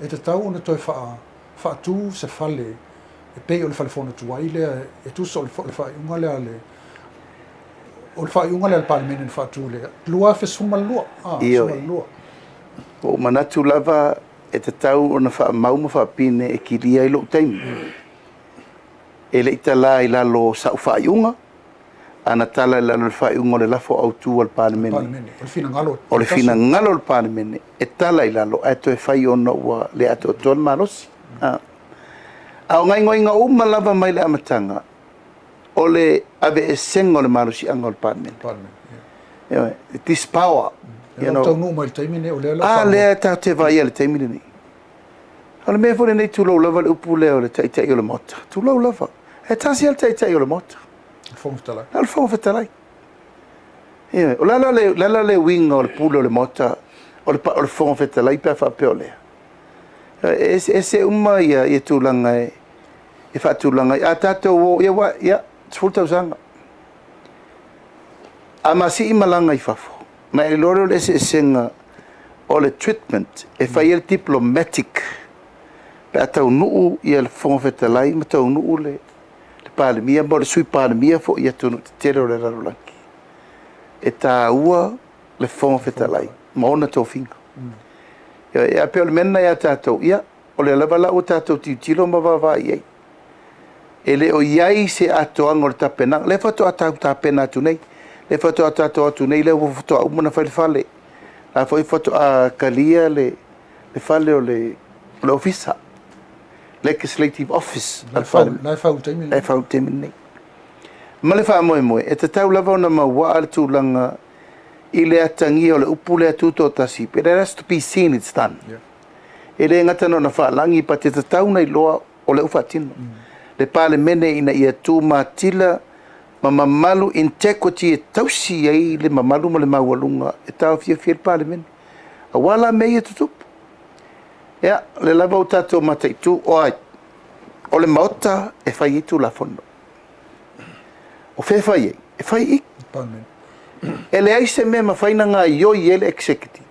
e tatau ona toe faa, faatu se fale E pei o le Fale Fono tuai lea e tusa o le faaiuga lea a le o le faaiuga lea a le Palemene na faatu i le 2012. Ioe. Ua ou manatu lava e tatau ona faamau ma faapine e kilia ai lou taimi. E le i tala i lalo o sau faaiuga, a na tala i lalo o le faaiuga o le lafo autu a le Palemene. O le finagalo. O le finagalo o le Palemene e tala i lalo ae toe fai ona ua le atoatoa le malosi. A o gaoioiga uma lava mai le amataga, o le aveesega o le malosiaga o le Palemene. Ioe, this power. You know, taunuu mai le taimi lenei, o lea la. A lea tatou te vaai i le taimi lenei. O le mea foi lenei, tulou lava le upu lea o le taitai o le Maota. Tulou lava. E tasi lava le taitai o le Maota. Le Fofoga Fetalai. O le Fofoga Fetalai. Ioe, o le a la le uiga o le pule o le Maota, o le Fofoga Fetalai pe a faapea o lea. E eseese uma ia tulaga e faatulaga ai. A tatou o, ia, ia, 10 tausaga. A masii malaga i fafo, ma e iloa lea o le eseesega o le treatment e fai ai le diplomatic pe a taunuu ia le Fofoga Fetalai ma taunuu le Palemia ma o le Sui Palemia foi i atunuu tetele o le lalolagi. E taua le Fofoga Fetalai ma ona tofiga. Ia, pei o le mea lena ia tatou, ia, o lea lava la ua tatou tilotilo ma vaavaai i ai. E le o i ai se atoaga o le tapenaga. Lea faatoa tapena atu nei. Lea faatoa tatou atu nei, lea ua faatoa uma ona fai le fale. La foi faatoa talia le fale o le ofisa. Legislative Office. La e fau taimi lenei. La e fau taimi lenei. Ma le faamoemoe, e tatau lava ona mauaa le tulaga i le atagia o le upu lea tutoatasi. But it has to be seen it's done. E le gata na ona faalagi, but e tatau na iloa o lea ua faatino. Le Palemene ina ia tumatila ma mamalu integrity e tausi ai le mamalu ma le maualuga e taofiofia le Palemene. Aua la mea ia tutupu. Ia, le lava o tatou mataitu, o ai, o le Maota e fai ai Tulafono. O fea e fai ai? E fai i. E leai se mea mafai na gaoioi ai le executive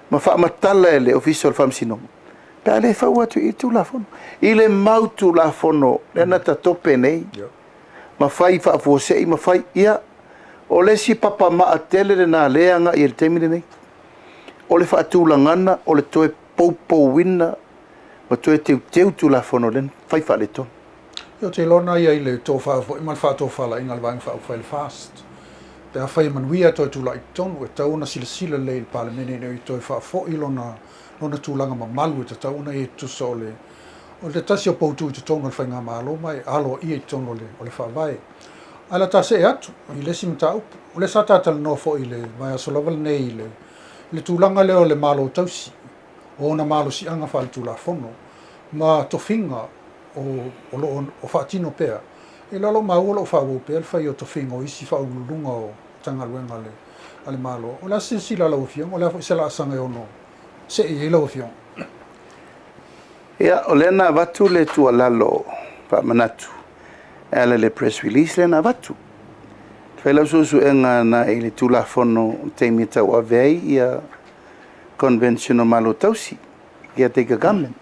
ma faamatala e le Ofisa o le Faamasinoga pe a le fau atu i Tulafono. I le mau Tulafono lea na tatope nei, ma fai faafuasei ma fai, ia, o le isi papamaa tele lena lea agai i le taimi lenei. O le faatulagana, o le toe poupouina ma toe teuteu Tulafono lea na fai faaletonu. Ia, te iloa na ia i le tofa foi ma le faatofalaiga a le Vaega Faaupufai le FAST. Pe afai e manuia toe tulai i totonu, e tatau ona silasila lelei i le Palemene ina ia toe faafoi lona tulaga mamalu e tatau ona ia tusa o le tasi o poutu i totonu o le faigamalo ma e aloaia i totonu o le faavae. Ae la ta see atu i le isi mataupu. O lea sa talanoa foi i le vaiaso lava lenei i le tulaga lea o le Malo tausi, o ona malosiaga faaletulafono ma tofiga o lo o faatino pea. E lalo maua o lo o faaauau pea le fai o tofiga o isi faauluuluga o Matagaluega a le Malo. O le a silasila lau Afioga, o le a foi se laasaga e ono see i ai lau Afioga? Ia, o lea na avatu le tuualalo faamanatu e ala i le press release lea na avatu. Fai lau suesuega na i le Tulafono o taimi e tauave ai ia Convention o Malo Tausi, Caretaker Government.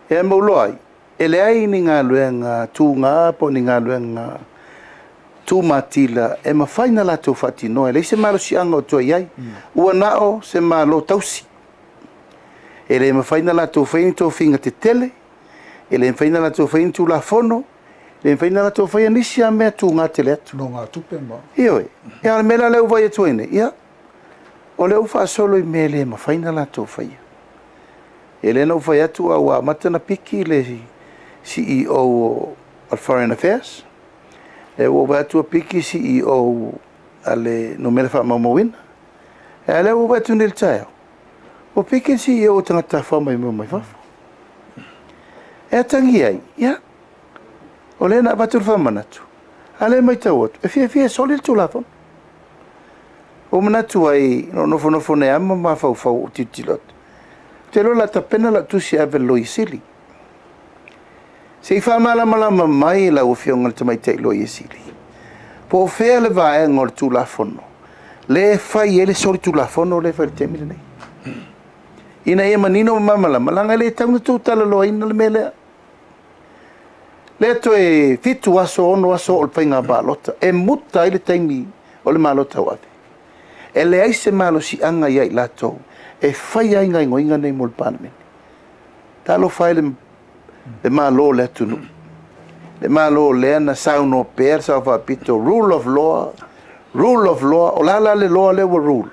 E mauloa ai, e leai ni galuega tūgā po o ni galuega tumatila e mafai na latou faatinoa. E leai se malosiaga o toe i ai. Ua na o se Malo tausi. E le mafai na latou faia ni tofiga tetele, e le mafai na latou faia ni Tulafono, e le mafai na latou faia nisi lava mea tūgā tele atu. Nogatupe ma. Ioe. Ia, o le mea la lea ua vaai atu ai nei, ia, o lea ua faasolo i mea e le mafai na latou faia. E le na ou fai atu a ua amata na piki le CEO o le Foreign Affairs, e ua vaai atu ua piki CEO a le numera faamaumauina. E a lea ua vaai atu nei i le taeao, ua piki le CEO o tagata tafafao maimoa mai fafo. E atagia ai, ia, o lea na avatu le faamanatu, a lea e matau atu, e fiafia e soli le Tulafono. Ua manatu ai, na ou nofonofo nei lava ma mafaufau ou tilotilo atu. Ou te iloa o le a tapena lau tusi e ave i le Loia Sili. Se i faamalamalama mai lau Afioga i le Tamaitai Loia Sili, po o fea le vaega o le Tulafono lea e fai ai le soli Tulafono lea e fai i le taimi lenei. Ina ia manino ma malamalama, leaga e le tatau ona tuutalaloaina le mea lea. Lea toe 7 aso, 6 aso o le faiga palota, e muta ai le taimi o le Malo tauave. E leai se malosiaga ia i latou e fai ai gaoioiga nei mo le Palemene. Talofa e le Malo o le atunuu. Le Malo lea na saunoa pea le Sao Faapito, rule of law, rule of law, o la la le loa lea ua rule.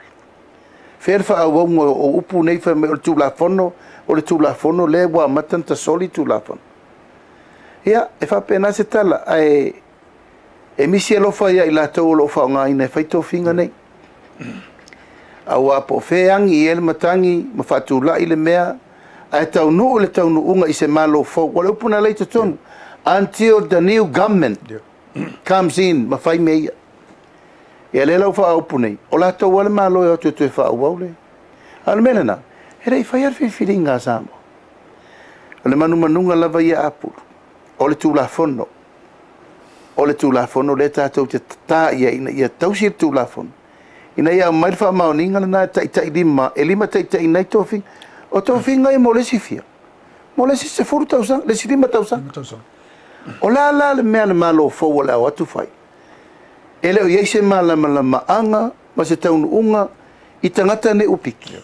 Fea le faaauauga o upu nei fai mai o le Tulafono, o le Tulafono lea ua amata ona tasoli Tulafono. Ia, e faapena se tala, ae e misi alofa ia i latou o lo o faaaogaina e fai tofiga nei. Aua po o fea e agi i ai le matagi ma faatulai le mea, ae taunuu le taunuuga i se Malo fou. O le upu na lea i totonu, until the new government comes in ma fai mea ia. Ia lea la ua faaupu nei, o latou lava le Malo e o atu e toe faaauau le. A o le mea lena, e le i faia le filifiliga a Samoa. O le manumanuga lava ia apulu, o le Tulafono. O le Tulafono lea tatou te tatā i ai ina ia tausi le Tulafono, ina ia aumai le faamaoniga lena e taitai lima, e lima taitaiina ai tofiga. O tofiga ia mo le isi fia, mo le isi 10 tausaga, le isi 5 tausaga. O le a la le mea le Malo fou o le a o atu fai? E le o i ai se malamalamaaga ma se taunuuga i tagata nei ua piki.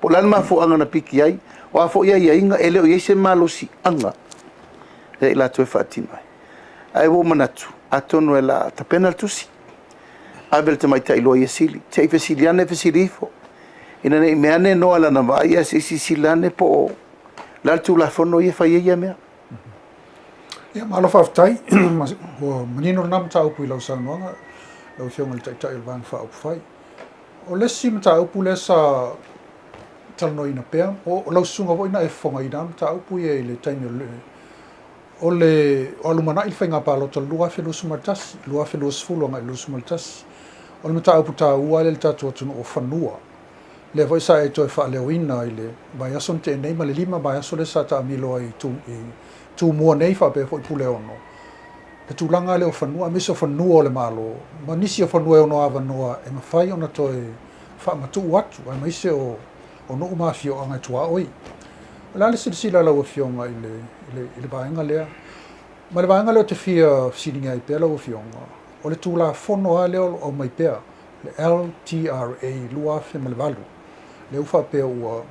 Po o le a le mafuaaga na piki ai, o a foi aiaiga, e le o i ai se malosiaga ia i latou e faatino ai. Ae ua ou manatu, atonu e la tapena le tusi, ave le tamaitai loia sili, se i fesili ane, fesili ifo. Ina ne i mea ane noa lana vaai, ae se i silasila ane po o le a le Tulafono ia e fai ai ia mea. Ia, malo faafetai. Ua manino lena mataupu i lau saunoaga, lau Afioga i le Taitai o le Vaega Faaupufai. O le isi mataupu lea sa talanoaina pea, o lau susuga foi na e fofogaina mataupu ia i le taimi o le o lumanai le faiga palota 2021, 2020 agai le 21. O le mataupu taua lea i le tatou atunuu o fanua. Lea foi sa e toe faaleoina i le vaiaso na tea nei ma le 5 vaiaso lea sa taamilo ai i Tumua nei faapea foi Puleono. Le tulaga lea o fanua, aemaise o fanua o le Malo, ma nisi o fanua e ono avanoa e mafai ona toe faamatuu atu, aemaise o nuu ma afioaga e tuaoi. O le a le silasila lau Afioga i le vaega lea? Ma le vaega lea o te fia fesiligia ai pea lau Afioga, o le Tulafono lava lea o lo o aumai pea, le LTRA 2008, lea ua faapea ua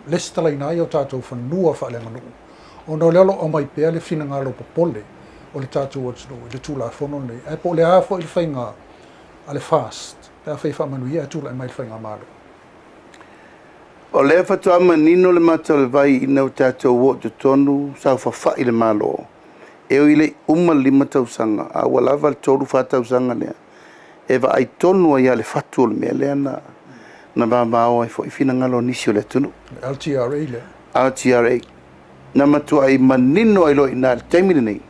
lesitalaina ai o tatou fanua faaleaganuu, ona o lea o lo o aumai pea le finagalo popole o le tatou atunuu i le Tulafono lenei. Ae po o le a foi le faiga a le FAST, pe afai e faamanuia e tulai mai le faigamalo. O lea faatoa manino le mata o le vai ina ua tatou o i totonu saofafai le Malo. E ui le uma le 5 tausaga, a ua lava le 3-4 tausaga lea, e vaai tonu ai le fatu o le mea lea na vavao ai foi finagalo o nisi o le atunuu. LTRA lea. LTRA. Na matuai manino ai loa i ina i le taimi lenei,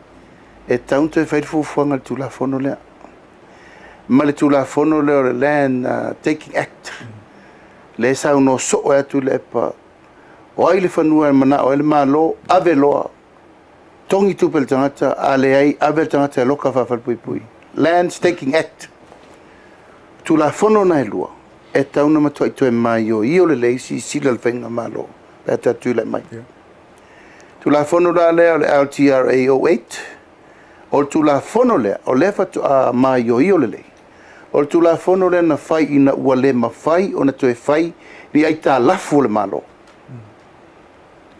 e tatau ona toe fai le fuafuaga i le Tulafono lea. Ma le Tulafono lea o le Land Taking Act, lea e saunoa soo atu le epa, o ai le fanua e manao ai le Malo, ave loa, togi tupe le tagata, a leai, ave le tagata e loka faafalepuipui. Land Taking Act. Tulafono na e lua, e tatau ona matuai toe maioio lelei silasila le faigamalo pe a tatou tulai mai. Tulafono la lea o le LTRA 08, o le Tulafono lea, o lea faatoa maioio lelei. O le Tulafono lea na fai ina ua le mafai ona toe fai ni aitalafu o le Malo.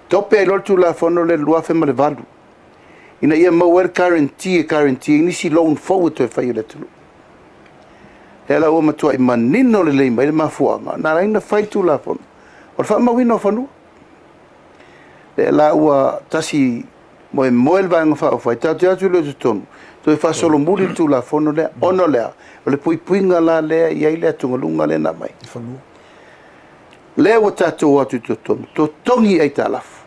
Tope ai loa le Tulafono lea i le 2008, ina ia maua ai le guarantee e guarantee ai nisi loan fou e toe fai e le atunuu. Lea la ua matuai manino lelei mai le mafuaaga, na ala ai ona fai le Tulafono, o le faamauina o fanua. Lea la ua tasi moemoe le Vaega Faaupufai, tatou te atu i le totonu, toe faasolomuli le Tulafono lea, ona o lea, o le puipuiga la lea e i ai le atugaluga lea na aumai. Lea ua tatou atu i totonu, totogi aitalafu.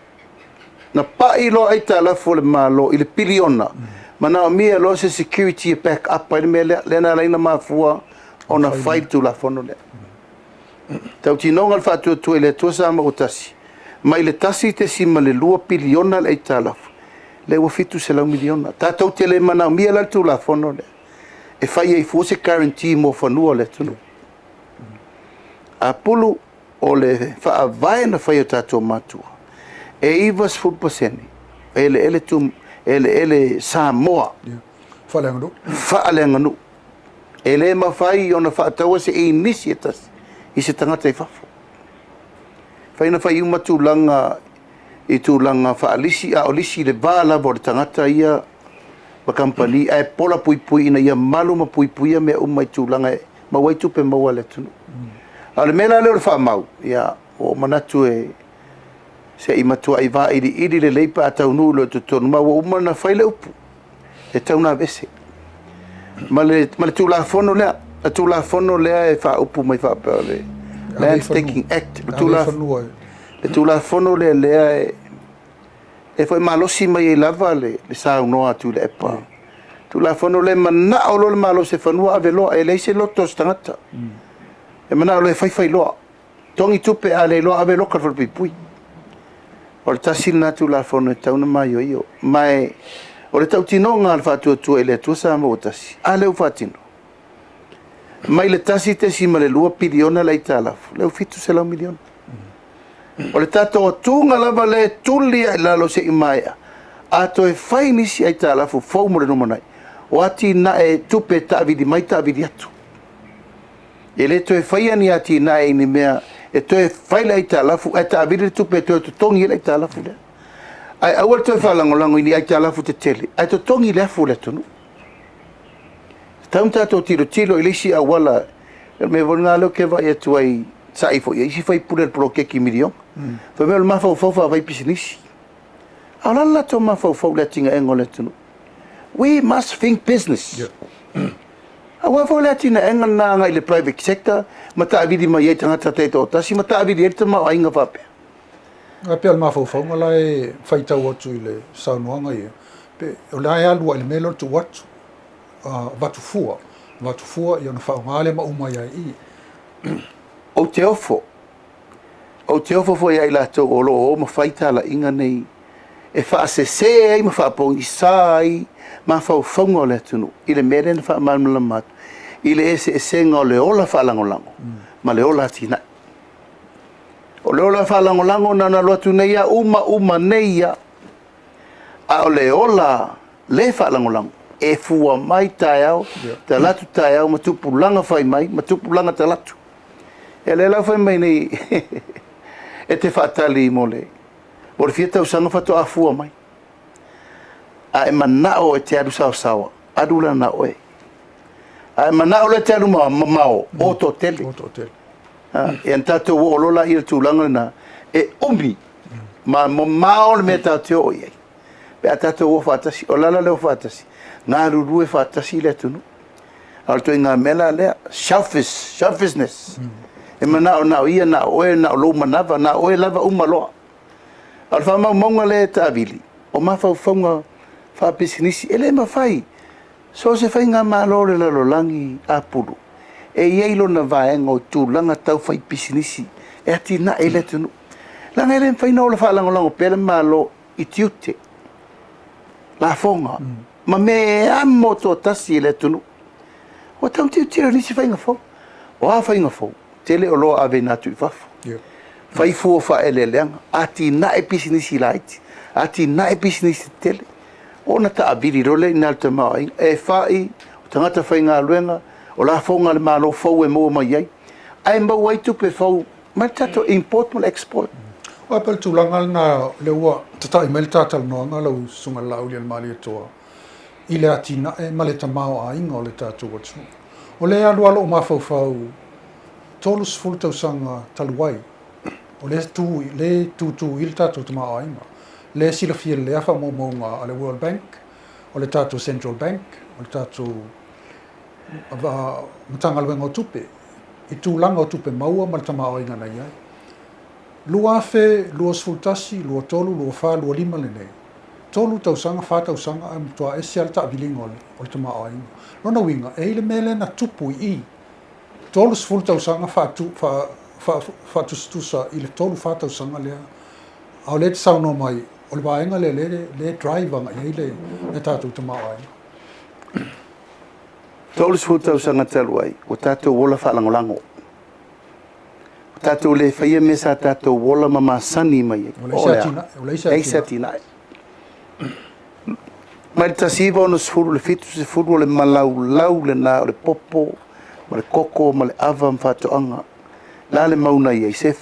Na pai loa aitalafu o le Malo i le piliona, manaomia loa se security e back up ai le mea lea, lea na ala ai ona mafua ona fai le Tulafono lea. Tautinoga le faatuatua i le Atua Samoa ua tasi, mai le 1.2 piliona le aitalafu, lea ua 700 miliona. Tatou te le manaomia la le Tulafono lea, e fai ai fua se guarantee mo fanua o le atunuu. Apulu, o le faavae na fai o tatou matua, e 90% eleele Eleele Samoa. Faaleaganuu. Faaleaganuu. E le mafai ona faataua se inisi e tasi i se tagata i fafo. Fai na fai uma tulaga i tulaga faalisi, a o lisi i le va lava o le tagata ia ma kamupani, ae pola puipui ina ia malu ma puipuia mea uma i tulaga e maua ai tupe maua a le atunuu. A o le mea la lea o le faamau, ia, ua ou manatu e se i matuai vailiili lelei pe a taunuu loa i totonu, ma ua uma ona fai le upu, e tatau ona aveese. Ma le, ma le Tulafono lea, le Tulafono lea e faaupu mai faapea o le Land Taking Act, le Tulafono, le Tulafono lea lea e, e foi malosi mai ai lava le, le saunoa a Tuilaepa. Tulafono lea e manao loa le Malo i se fanua ave loa, e leai se loto o se tagata. E manao loa e faifai loa. Togi tupe a le iloa ave loka i le falepuipui. O le tasi lena Tulafono e tatau ona maioio. Ma e, o le tautinoga a le Faatuatua i le Atua Samoa ua Tasi, a lea ua faatino? Mai le 1.2 piliona le aitalafu, lea ua 700 miliona. O le tatou atuga lava lea e tuli lava i lalo se i maea, a toe fai nisi aitalafu fou mo le lumanai, o atinae tupe e taavili mai taavili atu. E le toe faia ni atinae i ni mea e toe fai le aitalafu ae taavili le tupe e toe totogi ai le aitalafu lea. Ae aua le toe faalagolago i ni aitalafu tetele ae totogi le afu o le atunuu. E tatau ona tatou tilotilo i le isi auala, o le mea foi lena lea ou te vaai atu ai, sa'i foi i ai isi sui usufono i le poloketi miliona. Fai mai o le mafaufau faafaipisinisi. A o le a le latou mafaufau i le atinaega o le atunuu? We must think business. Aua foi le atinaega lena agai i le private sector ma taavili mai ai tagata taitoatasi ma taavili ai le tamaoaiga faapea. Ae pei o le mafaufauga la e faitau atu i le saunoaga ia, pe o la e alu lava i le mea lea o le tuu atu, avatu fua, avatu fua ia ona faaaoga lea ma uma ai lava i i. Ou te ofo, ou te ofo foi ia i latou o lo o o ma fai talaiga nei e faasese ai ma faapogisa ai mafaufauga o le atunuu i le mea lea na faamalamalama atu i le eseesega o le ola faalagolago ma le ola atinae. O le ola faalagolago na ona alu atu nei lava uma uma nei lava, a o le ola le faalagolago e fua mai taeao, talaatu taeao ma tupulaga fai mai ma tupulaga talaatu. Ia lea la ua fai mai nei e te faatali mo le mo le fia tausaga faatoa fua mai. A e manao e te alu saosaoa, alu la na oe. A e manao loa e te alu mamao, o toatele. O toatele. Ia na tatou oo loa la i le tulaga lena, e umi ma mamao le mea tatou te oo i ai. Pe a tatou o faatasi, o le ala lea o faatasi, galulue faatasi le atunuu. A o le ituaiga mea la lea, selfish, selfishness. E manao na o ia, na o oe, na o lou manava, na o oe lava uma loa. A o le faamaumauga lea e taavili, o mafaufauga faapisinisi, e le mafai. So o se faigamalo o le lalolagi apulu, e i ai lona vaega o tulaga tau faipisinisi e atinae ai le atunuu. Leaga e le mafai ona ola faalagolago pea le Malo i tiute, lafoga, ma mea e amo toatasi e le atunuu. Ua tatau ona tilotilo i nisi faiga fou. O a faiga fou? Tele oloa aveina atu i fafo. Fai fua o faaeleeleaga, atinae pisinisi laiti, atinae pisinisi tetele, ona taavili loa lea i ina i le tamaoaiga. E fai, o tagata faigaluega, o lafoga a le Malo fou e maua mai ai, ae maua ai tupe fou mai le tatou import ma le export. Aua pei o le tulaga lena lea ua tatai mai le ta talanoaga lau Susuga i le Laaulialemalietoa i le atinae ma le tamaoaiga o le tatou atunuu. O lea e alu lava lou mafaufau 30 tausaga talu ai, o lea e tu, lea e tutu i le tatou tamaoaiga, lea e silafia lelei lava faamaumauga a le World Bank, o le tatou Central Bank, o le tatou Matagaluega o Tupe, i tulaga o tupe maua ma le tamaoaiga na i ai. 2021, 23, 24, 25 lenei, tolu tausaga, fa tausaga ae matua ese lava le taaviliga o le tamaoaiga. Lona uiga, e i ai le mea lea na tupu i i, 30 tausaga faatusatusa i le tolu, fa tausaga lea, a o lea e te saunoa mai, o le vaega lea lea e drive agai i ai le tatou tamaoaiga. 30 tausaga talu ai, ua tatou ola faalagolago. Ua tatou le faia mea sa tatou ola ma masani mai ai. Ua leai se atinae. Leai se atinae. Mai le 1960 i le 70 o le malaulau lena o le popo ma le koko ma le ava ma faatoaga. O le a le mau na i ai? 10,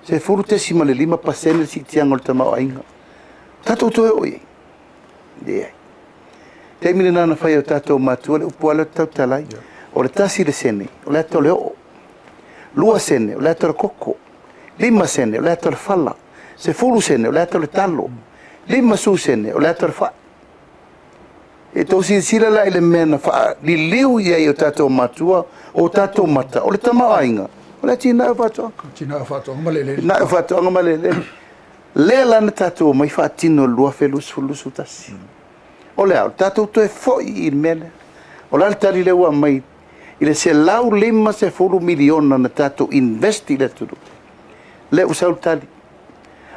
10.5% le siitiaga o le tamaoaiga. O tatou toe oo i ai? Leai. Taimi lena na fai e o tatou matua le upu lava lea ou te tautala ai. O le 1 le sene, o le ata o le oo. 2 sene, o le ata o le koko. 5 sene, o le ata o le fala. 10 sene, o le ata o le talo. 50 sene, o le ata o le fai. E tou silasila la i le mea na faaliliu i ai o tatou matua, o tatou mata, o le tamaoaiga, o le atinae o faatoaga. Atinae o faatoaga ma le eleele. Atinae o faatoaga ma le eleele. Lea la na tatou omai faatino i le 2021. O le a? O le tatou toe foi i le mea lea. O le a le tali lea ua aumai i le $150 miliona na tatou invest i le atunuu? Lea ua sau le tali.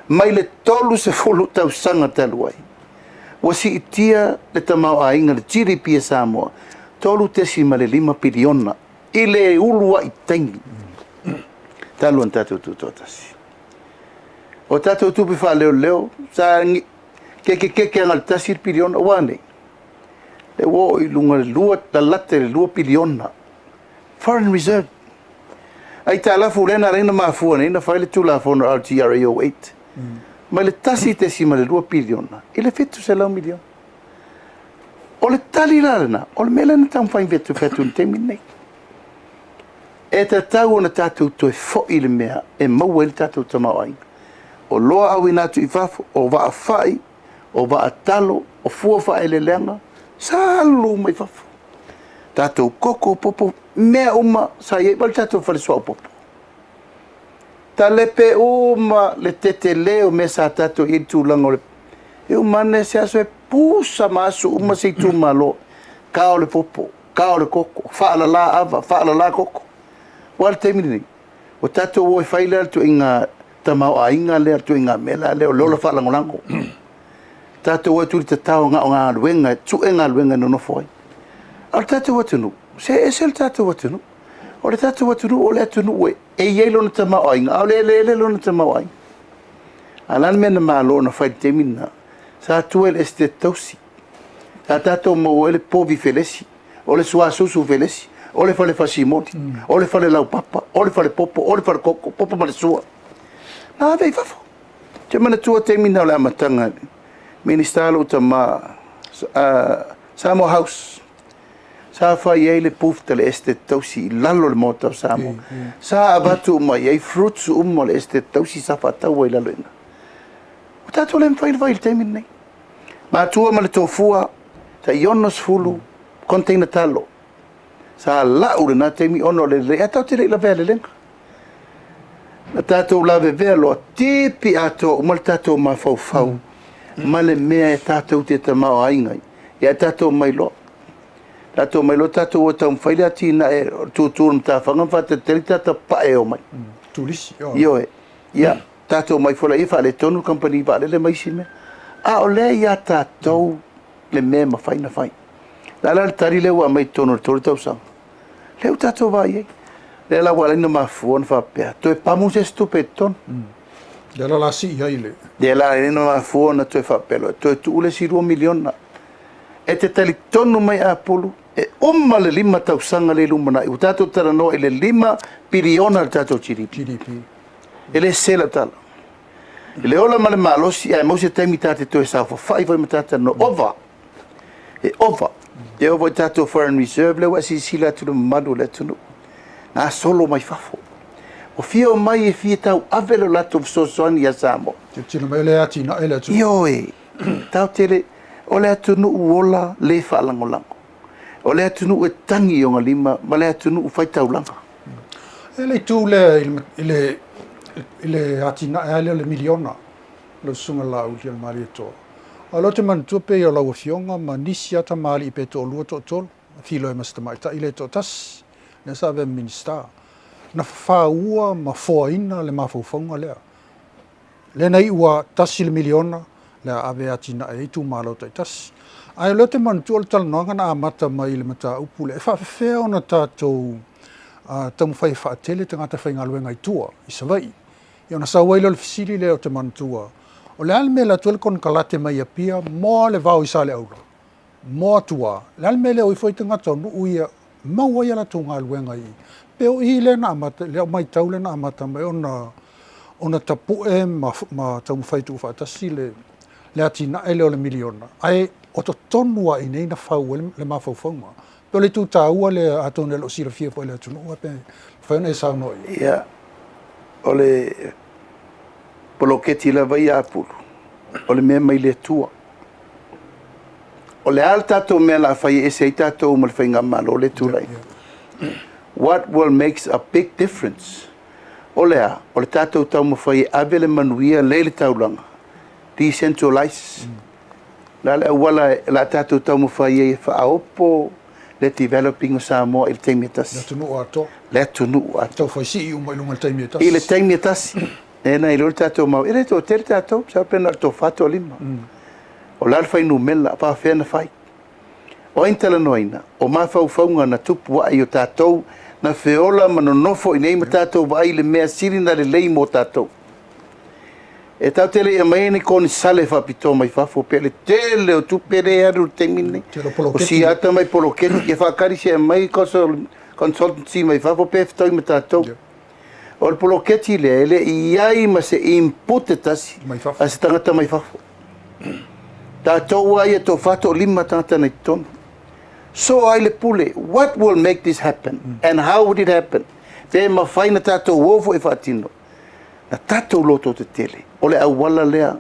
Mai le 30 tausaga talu ai, ua siitia le tamaoaiga, le GDP a Samoa, 3.5 piliona i le uluai taimi talu ona tatou tutoatasi. O tatou tupe faaleoleo sa kekekeke aga i le 1 piliona, ua a nei? Lea ua oo i luga i le 2, lalata i le 2 piliona foreign reserve. Aitalafu lea na ala ai ona mafua nei ona fai le Tulafono LTRA 08, mai le 1.2 piliona i le 700 miliona. O le tali la lena, o le mea lea na taumafai atu i le taimi lenei. E tatau ona tatou toe foi i le mea e maua ai le tatou tamaoaiga. O loa auina atu i fafo, o vaa fai, o vaa talo, o fua faaeleeleaga, sa alu uma i fafo. Tatou koko, popo, mea uma sa i ai, ma le tatou fale suauu popo. Talepe uma le tetele o mea sa tatou i ai i le tulaga o le... E uma ane se aso e pusa ma asu uma se itumalo. Kao le popo, kao le koko, faalala ava, faalala koko. Ua a le taimi lenei? Ua tatou o e fai lea ituaiga tamaoaiga lea, ituaiga mea la lea o le ola faalagolago. Tatou o atu i le tatao na o galuega, e tue galuega e nonofo ai. A o le tatou atunuu, se ese le tatou atunuu. O le tatou atunuu o le atunuu e i ai lona tamaoaiga, a o le eleele lona tamaoaiga. A o le a le mea na malo ona fai i le taimi lena? Sa tua i le Esetete Tausi. Sa tatou maua ai le povi felesi, o le suasusu felesi, o le fale fasimoli, o le fale laupapa, o le fale popo, o le fale koko, popo ma le sua. Na ave i fafo. Ou te manatua taimi na o le amataga, Minista lou tama, Samoa House, sa fai ai le booth a le Esetete Tausi i lalo o le Maota o Samoa. Sa avatu uma i ai fruits uma o le Esetete Tausi sa faatau ai i lalo i ina. Ua tatou le mafai ona fai i le taimi lenei. Matua ma le tofua, tai 60 container talo. Sa lau lena taimi ona o le lelei, ae tatou te le i lavea lelega. Na tatou lavevea loa, tipi atoa uma le tatou mafaufau ma le mea e tatou te tamaoaiga ai. Ia tatou mai loa. Tatou mai loa tatou o taumafai le atinae o le tutu o le matafaga ma faatalitali tagata papae e omai. Turisi. Ioe. Ia, tatou mai foi laia faaletonu le kamupani vaalele ma isi mea. A o lea ia tatou le mea e mafai ona fai. O le a la le tali lea ua aumai i totonu o le 3 tausaga? Lea ua tatou vaai ai. Lea la ua ala ai ona mafua ona faapea, toe pamu se isi tupe i totonu. Lea la la sii ai le... Lea la ala ai ona mafua ona toe faapea loa, toe tuu le isi 2 miliona. E te talitonu mai Apulu, e uma le 5 tausaga lea i lumanai, ua tatou talanoa i le 5 piliona le tatou GDP. GDP. E le sese lau tala. I le ola ma le malosi, ae maua se taimi ta te toe saofafai foi ma ta talanoa. Ova! E ova. E ova i tatou foreign reserve lea ua e silasila atu i le mamalu o le atunuu. Gasolo mai fafo. Ua fia omai e fia tauave lo latou fesoasoani ia Samoa. Tilotilo mai o lea e atinae le atunuu. Ioe. Tatou te le, o le atunuu ola le faalagolago. O le atunuu e tagi i ona lima ma le atunuu fai taulaga. E le itu lea i le atinae lava lea o le miliona, lau Susuga Laauli o le Malietoa. A o lea ou te manatua pei o lau Afioga ma nisi lava tamalii pe toalua toatolu, filo ai ma se tamaitai le toatasi, lea sa avea ma Minisita, na fafaua ma foaina le mafaufauga lea. Lea na iu a $1 miliona le a ave e atinae ai itumalo taitasi. Ae o lea ou te manatua o le talanoaga na amata mai i le mataupu lea, e faafefea ona tatou taumafai e faatele tagata faigaluega i tua, i Savaii. Ia ona sau ai lea o le fesili lea ou te manatua, o le a le mea e alu atu ai le konekarate mai Apia moa le vao i Saleaula? Mo atu lava, o le a le mea e le o ifo ai tagata o nuu ia maua ai a latou galuega i i. Pe o i lea na amata, i lau matau lea na amata mai ona ona tapue ma ma taumafai e tuufaatasi le le atinae lea o le miliona, ae o totonu lava i inei na fau ai le mafaufauga. Pe o le itu taua lea atonu e le o silafia foi e le atunuu ae pe mafai ona e saunoa i ai. Ia, o le poloketi lava ia a Pulu, o le mea mai le Atua. O le a le tatou mea o le a fai e ese ai tatou ma le faigamalo lea e tulai? What will makes a big difference? O le a? O le tatou taumafai e ave le manuia lea i le taulaga, decentralize. O le a le auala o le a tatou taumafai ai e faaopo le developing o Samoa i le taimi e tasi? Le atunuu atoa. Le atunuu atoa. Taufai sii uma i luga i le taimi e tasi. I le taimi e tasi. Lea na iloa le tatou mau, e le toatele tatou, masalo pe na o le toafa, toalima. O le a le fuainumera, faapefea ona fai? O ai na talanoaina? O mafaufauga na tupu ae i o tatou na feola ma nonofo i inei ma tatou vaai i le mea sili ona lelei mo tatou. E tatou te le i aumaia ni konesale faapitoa mai fafo pei o le tele o tupe lea e alu i le taimi lenei. O siata mai poloketi, ia faatali se i aumai consultancy mai fafo pe fetaui ma tatou. O le poloketi lea e le i i ai ma se input e tasi a se tagata mai fafo. Tatou lava ia toafa toalima tagata na i totonu. So ai le pule, what will make this happen and how would it happen? Pe mafai na tatou o foi e faatino. Na tatou loto tetele, o le auala lea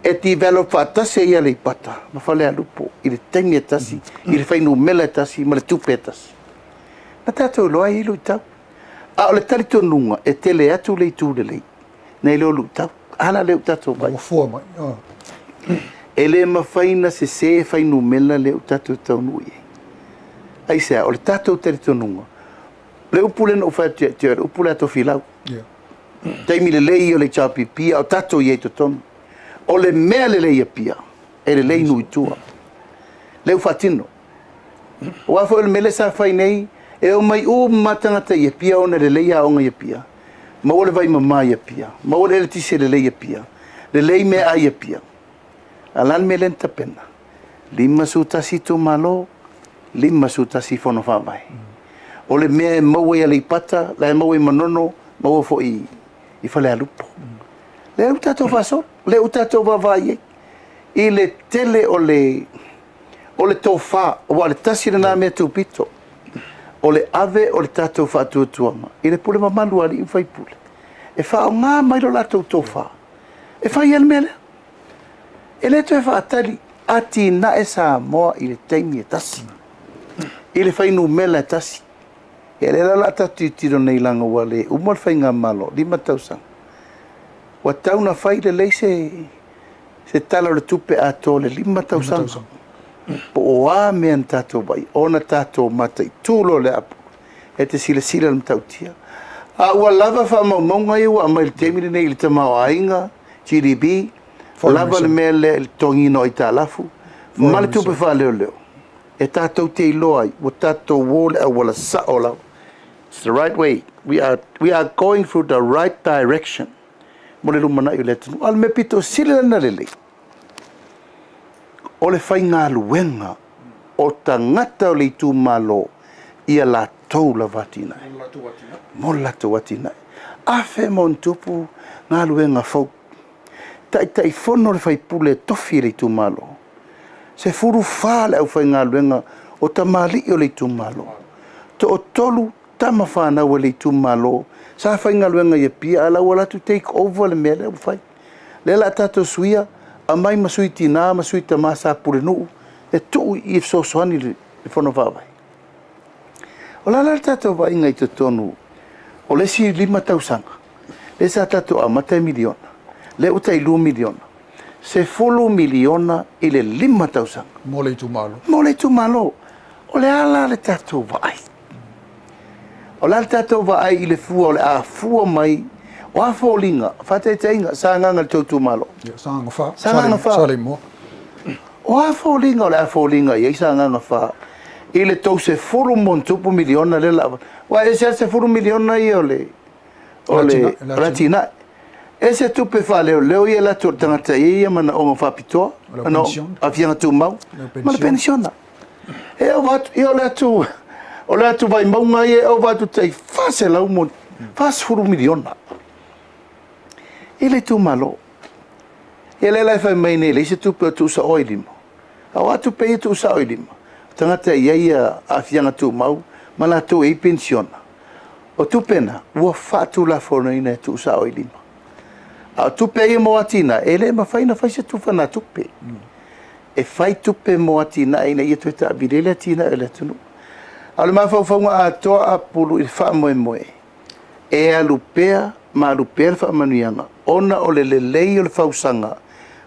e develop faatasi ai Aleipata ma Falealupo i le taimi e tasi, i le fuainumera e tasi ma le tupe e tasi. Na tatou iloa ai luitau. A o le talitonuga e tele atu le itu lelei nai lo luitau. A la lea ua tatou vaai. Ua fua mai. E le mafai ona sese fuainumera lea ua tatou taunuu i ai. Aisea? O le tatou talitonuga, le upu lea na ou fai atu ia te oe, le upu lea a Tofilau. Taimi lelei o le HRPP a o tatou i ai i totonu. O le mea lelei i Apia, e lelei nuu i tua. Lea ua faatino. Aua foi o le mea lea sa fai nei, e omai uma tagata i Apia ona e lelei aoga i Apia, maua le vaimama i Apia, maua le eletise lelei i Apia, lelei meaai i Apia. A o le a le mea lea na tapena? 51 itumalo, 51 fono faavae. O le mea e maua i Aleipata, la e maua i Manono, maua foi i Falealupo. Lea ua tatou faasolo, lea ua tatou vaavaai i ai i le tele o le o le tofa, aua o le tasi lena mea tupito, o le ave o le tatou faatuatuaga i le pule mamalu a alii ma faipule e faaaoga mai lo latou tofa e fai ai le mea lea. E le toe faatali, atinae Samoa i le taimi e tasi, i le fuainumera e tasi. Ia lea la o le a tatou tilotilo nei leaga ua le uma le faigamalo, 5 tausaga. Ua tatau ona fai lelei se Tala o le Tupe atoa o le 5 tausaga. Po o a mea na tatou vaai, ona tatou mataitu loa lea e te silasila i le matautia. A ua lava faamaumauga ia ua aumai i le taimi lenei i le tamaoaiga, GDP, lava le mea lea i le totogiina o aitalafu ma le tupe faaleoleo, e tatou te iloa ai ua tatou o le auala sao lava. It's the right way. We are going through the right direction mo le lumanai o le atunuu. A o le mea pito sili la ona lelei, o le faigaluega o tagata o le itumalo ia latou lava atinae. Mo le latou atinae. 1,000+ galuega fou. Taitaifono le faipule e tofi i le itumalo. 14 le aufaigaluega o tamalii o le itumalo. Toatolu tama fanau a le itumalo sa faigaluega i Apia, a la ua alu atu take over le mea lea ua fai. Lea o le a tatou suia, aumai ma sui tina ma sui tama sa pulenuu e tuu i fesoasoani i le fono faavae. O le a la le tatou vaaiga i totonu o le isi 5 tausaga, lea sa tatou amata e miliona, lea ua tai 2 miliona, 10 miliona i le 5 tausaga. Mo le itumalo. Mo le itumalo. O le a la le tatou vaai? O le a le tatou vaai i le fua o le a fua mai, o a foliga, faataitaiga, Sagaga i le tou itumalo. Sagaga 4. Sagaga 4. Saleimoa. O a foliga o le a foliga i ai Sagaga 4 i le tou 10+ miliona lea la, aua e ese lava le 10 miliona ia o le atinae. Ese tupe faaleoleo ia e alu atu a le tagata e i ai ia manaoga faapitoa, aafiaga tumau, ma le penisiona. E ova atu, ia o le atu, o le atu Vaimauga ia e ova atu tai 400 $40 miliona i le itumalo. Ia lea la e fai mai nei e leai se tupe o tuusaoa i lima, a o a tupe ia e tuusao i lima? O tagata e i ai aafiaga tumau ma latou e i ai penisiona, o tupe na ua faatulafonoina e tuusao i lima. A o tupe ia mo atinae, e le mafai ona fai se tupe. E fai tupe mo atinae ina ia toe taavili ai le atinae o le atunuu. A o le mafaufauga atoa Apulu i le faamoemoe, e alu pea ma alu pea le faamanuiaga, ona o le lelei o le fausaga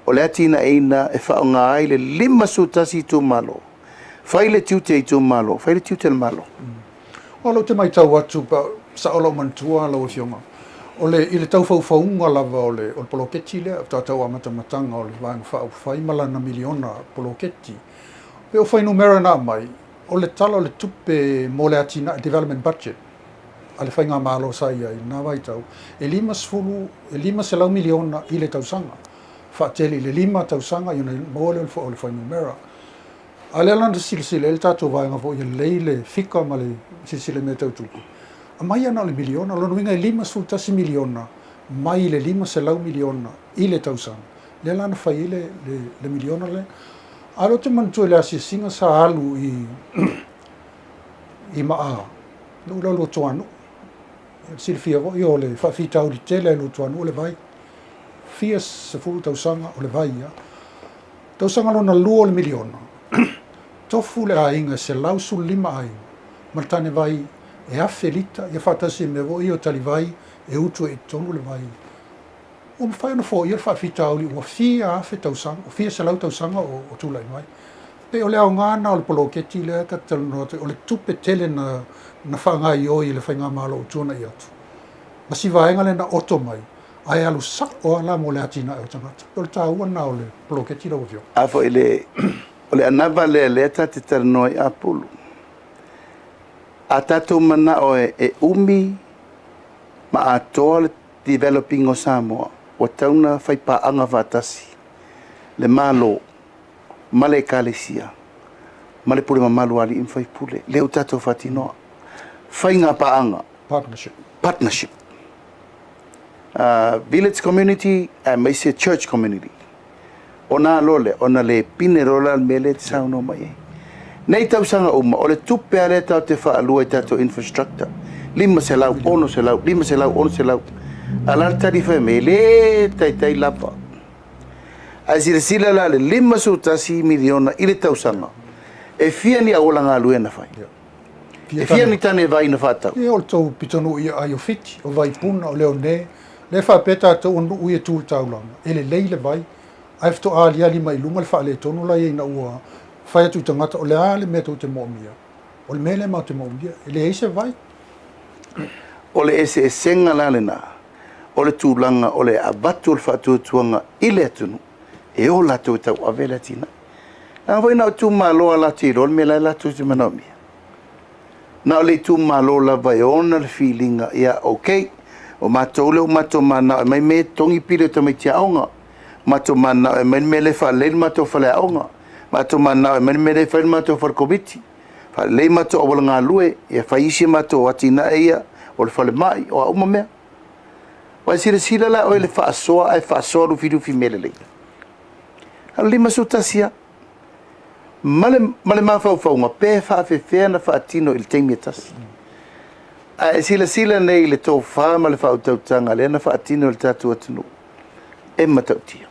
o le atinaeina e faaaoga ai le 51 itumalo, fai le tiute e itumalo, fai le tiute e le Malo. O lea ou te matau atu pe sao lau manatua lau Afioga, o le, i le tau faufauga lava o le poloketi lea, faatoa tau amatamataga o le Vaega Faaupufai ma lana miliona poloketi. E pei o fuainumera na aumai, o le Tala o le Tupe mo le atinae, development budget a le faigamalo sa i ai i lena vaitau, e 50, e 500 miliona i le tausaga, faatele i le 5 tausaga ona maua lea o le fuainumera. A o lea la na silasila i ai le tatou vaega foi e lelei le fika ma le silasila i mea tau tupe, aumai lava na o le miliona, o lona uiga e $51 miliona mai le $500 miliona i le tausaga, lea la na fai ai le miliona lea. A o lea ou te manatua i le asiasiga sa alu i Maa, nuu lea o Luatuanuu. E silafia foi o le faafitauli tele a Luatuanuu o le vai. Fia sefulu tausaga o le vai lava. Tausaga lona lua o le miliona, tofu le aiga e 115 aiga ma le tanevai e 1,000 lita, ia faatasi ai ma mea foi ia o talivai e utu ai i totonu le vai. Ua mafai ona foia le faafitauli ua fia afe tausaga, fia selau tausaga o tulai mai. Pei o le aoga lena o le poloketi lea ta te talanoa atu ai, o le tupe tele na faagaoioi e le faigamalo ua tuanai atu, ma si vaega lea na oto mai, ae alu sao lava la mo le atinae o tagata. O le taua lena o le poloketi lau Afioga. A foi le, o le anava lea lea ta te talanoa ai Apulu, a tatou manao e umi ma atoa le developing o Samoa, ua tatau ona faipaaga faatasi le Malo ma le Ekalesia ma le pule mamalu a alii ma faipule, lea ua tatou faatinoa. Faiga paaga. Partnership. Partnership. Village community aemaise church community. Ona a loa lea, ona le pine loa la le mea lea e te saunoa mai ai. Nei tausaga uma, o le tupe lava lea tatou te faalua i tatou infrastructure, 500, 600, 500, 600, a o le a le tali fai mai? E le taitai lava. Ae silasila la i le $51 miliona i le tausaga, e fia ni auala galue na fai? E fia ni tane vai na faatau? Ia, o le tou pitonuu ia ai o Fiti, o Vaipuna, o Leone, lea e faapea tatou o nuu ia e tu i le taulaga, e lelei le vai, ae faatoa aliali mai i luga le faaletonu la e i ai ina ua fai atu i tagata o le a le mea tou te moomia, o le mea lea matou te moomia, e leai se vai. O le eseesega la lena, o le tulaga o le avatu o le faatuatuaga i le atunuu, e o latou e tauave le atinae. Leaga foi na o itumalo lava latou te iloa le mea la e latou te manaomia. Na o le itumalo lava e ona le filiga, ia ok, o matou lea ua matou mananao e aumai mea e totogi pili o tamaiti aoga, matou mananao e aumai le mea lea e faalelei le matou faleaoga, matou mananao e aumai le mea lea e fai le matou falekomiti, faalelei matou auala galue, ia fai isi matou atinae ia o le falemai, o a uma mea. Ua e silasila la oe i le faasoa ae faasoa lufilufi mea lelei. A o le 51 lava. Ma le, ma le mafaufauga pe faafefea na faatino i le taimi e tasi. Ae silasila nei i le tofa ma le faautautaga lea na faatino e le tatou atunuu, e matautia.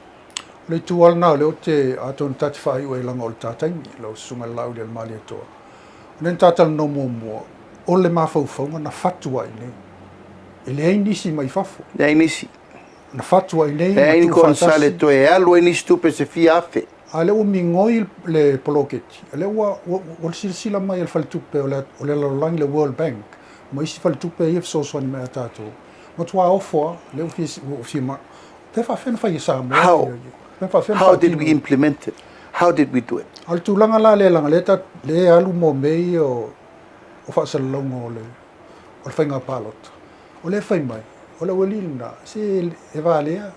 O le itu lava lena o lea ou te, atonu ta te faaiu ai leaga o le ta taimi, lau Susuga i le Laaulialemalietoa. O lea na ta talanoa muamua, o le mafaufauga na fatu ai nei. E leai nisi mai fafo. Leai nisi. Na fatu ai nei ma Leai ni tuufaatasi. konesale toe alu ai nisi tupe se fia afe. A o lea ua migoi le poloketi, o lea ua, ua, ua silasila mai e le faletupe o le, o le lalolagi, le World Bank, ma isi faletupe ia e fesoasoani mai ia tatou. Matua ofo lava, lea ua fia, ua fia ma, pe faafefea ona fai e Samoa How? ia, pe faafefea ona How did we faatino. implement it? How did we do it? A o le tulaga la lea, leaga o lea ta, lea e alu mo mea ia o, o faasalalauga o le, o le faiga palota, o lea e fai mai, O le aualii lena, se e valea,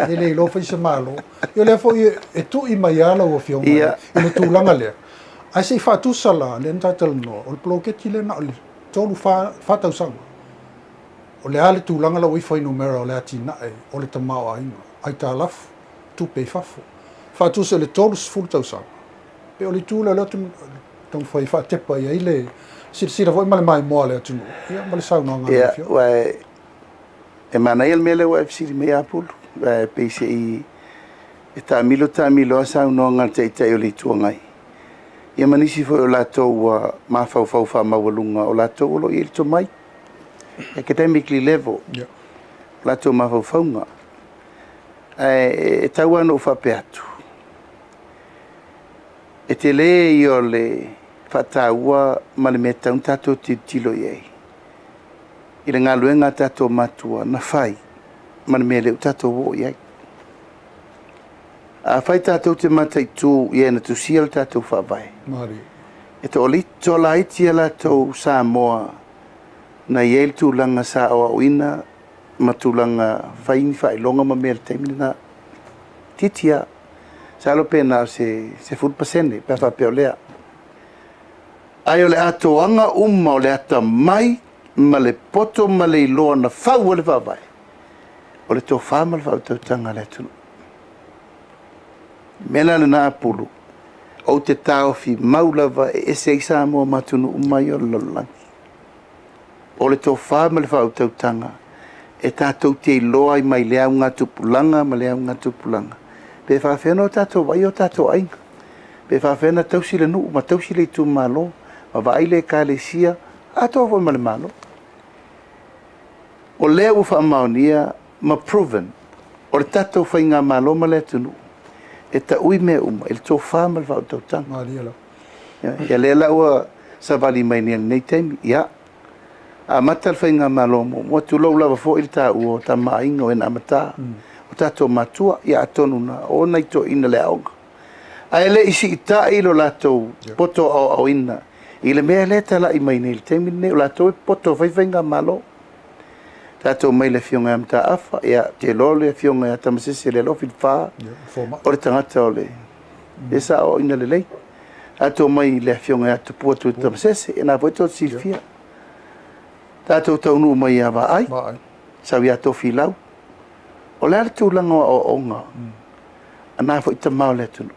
e le iloa fai se Malo. Ia o lea foi e tui mai lava lau Afioga i le tulaga lea, ae se i faatusa la, lea na ta talanoa, o le poloketi lea na o le 3, 4 tausaga. O le a le tulaga la ua i ai fuainumera o le atinae o le tamaoaiga, aitalafu, tupe i fafo. Faatusa i le 30 tausaga, pe o le itu lea o lea ou te taumafai e faatepa i ai le silasila foi ma le maimoa a le atunuu, ia ma le saunoaga a lau Afioga. Ia, e manaia le mea lea ua e fesili mai ai Apulu, aua e pei se i e taamilo taamilo lava saunoaga a le Taitai o le Itu Agai, ia ma nisi foi o latou ua mafaufau faamaualuga, o latou o lo o i ai le tomai, academically level, o latou mafaufauga. Ae e tau lava ina ou faapea atu, e tele ia o le faataua ma le mea e tatau ona tatou tilotilo i ai i le galuega a tatou matua na fai ma le mea lea ua tatou oo i ai. Afai tatou te mataitu i e na tusia le tatou Faavae, e toalaiti a latou Samoa na i ai le tulaga sa aoaoina ma tulaga fai ni faailoga ma mea i le taimi lena. Itiiti lava. Masalo pe na o se 10% pe a faapea o lea. Ae o le atoaga uma o le atamai ma le poto ma le iloa na fau ai le Faavae, o le tofa ma le faautautaga a le atunuu. O le mea la lena Apulu, ou te taofi mau lava e ese ai Samoa ma atunuu uma ia o le lalolagi. O le tofa ma le faautautaga e tatou te iloa ai mai lea augatupulaga ma lea augatupulaga pe faapefea ona tatou vaaia o tatou aiga, pe faapefea ona tausi le nuu ma tausi le itumalo ma vaai le ekalesia, atoa foi ma le Malo. O lea ua faamaonia ma proven o le tatou faigamalo ma le atunuu e taui mea uma i le tofa ma le faautautaga. Malie lava. Ia lea la ua savali mai nei i lenei taimi, ia, amata le faigamalo muamua, tulou lava foi le taua o Tama a Aiga o e na amata, o tatou matua, ia atonu na o nai toeaiina i le aoga. Ae le i siitai lo latou poto aoaoina i le mea lea e talai mai nei i le taimi lenei, o latou e poto e fai faigamalo. Tatou omai i le Afioga ia Mataafa, ia, ou te iloa le Afioga ia Tamasese Lealofi Lefa, o le tagata o le e sa aoaoina lelei. Tatou omai i le Afioga ia Tupua Tamasese, ia na foi tou te silafia. Tatou taunuu mai ia Vaai, sau ia Tofilau. O le a le tulaga o aoaoga a na foi tama o le atunuu?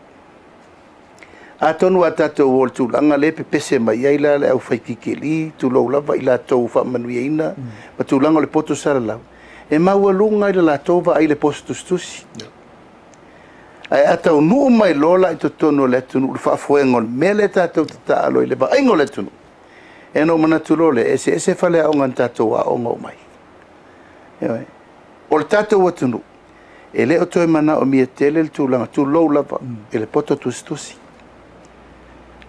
Atonu a tatou o i le tulaga lea e pepese mai ai la le aufaikikeli, tulou lava i latou faamanuiaina ma tulaga o le poto salalau, e maualuga i le latou vaai i le posi tusitusi. Ae a taunuu mai loa la i totonu o le atunuu le faafoega o le mea lea tatou te taaalo ai i le vaaiga o le atunuu, ia ona ou manatu loa lea, e eseese faleaoga na tatou aooga uma ai. Ioe. O le tatou atunuu, e le o toe manaomia tele le tulaga, tulou lava, i le poto tusitusi.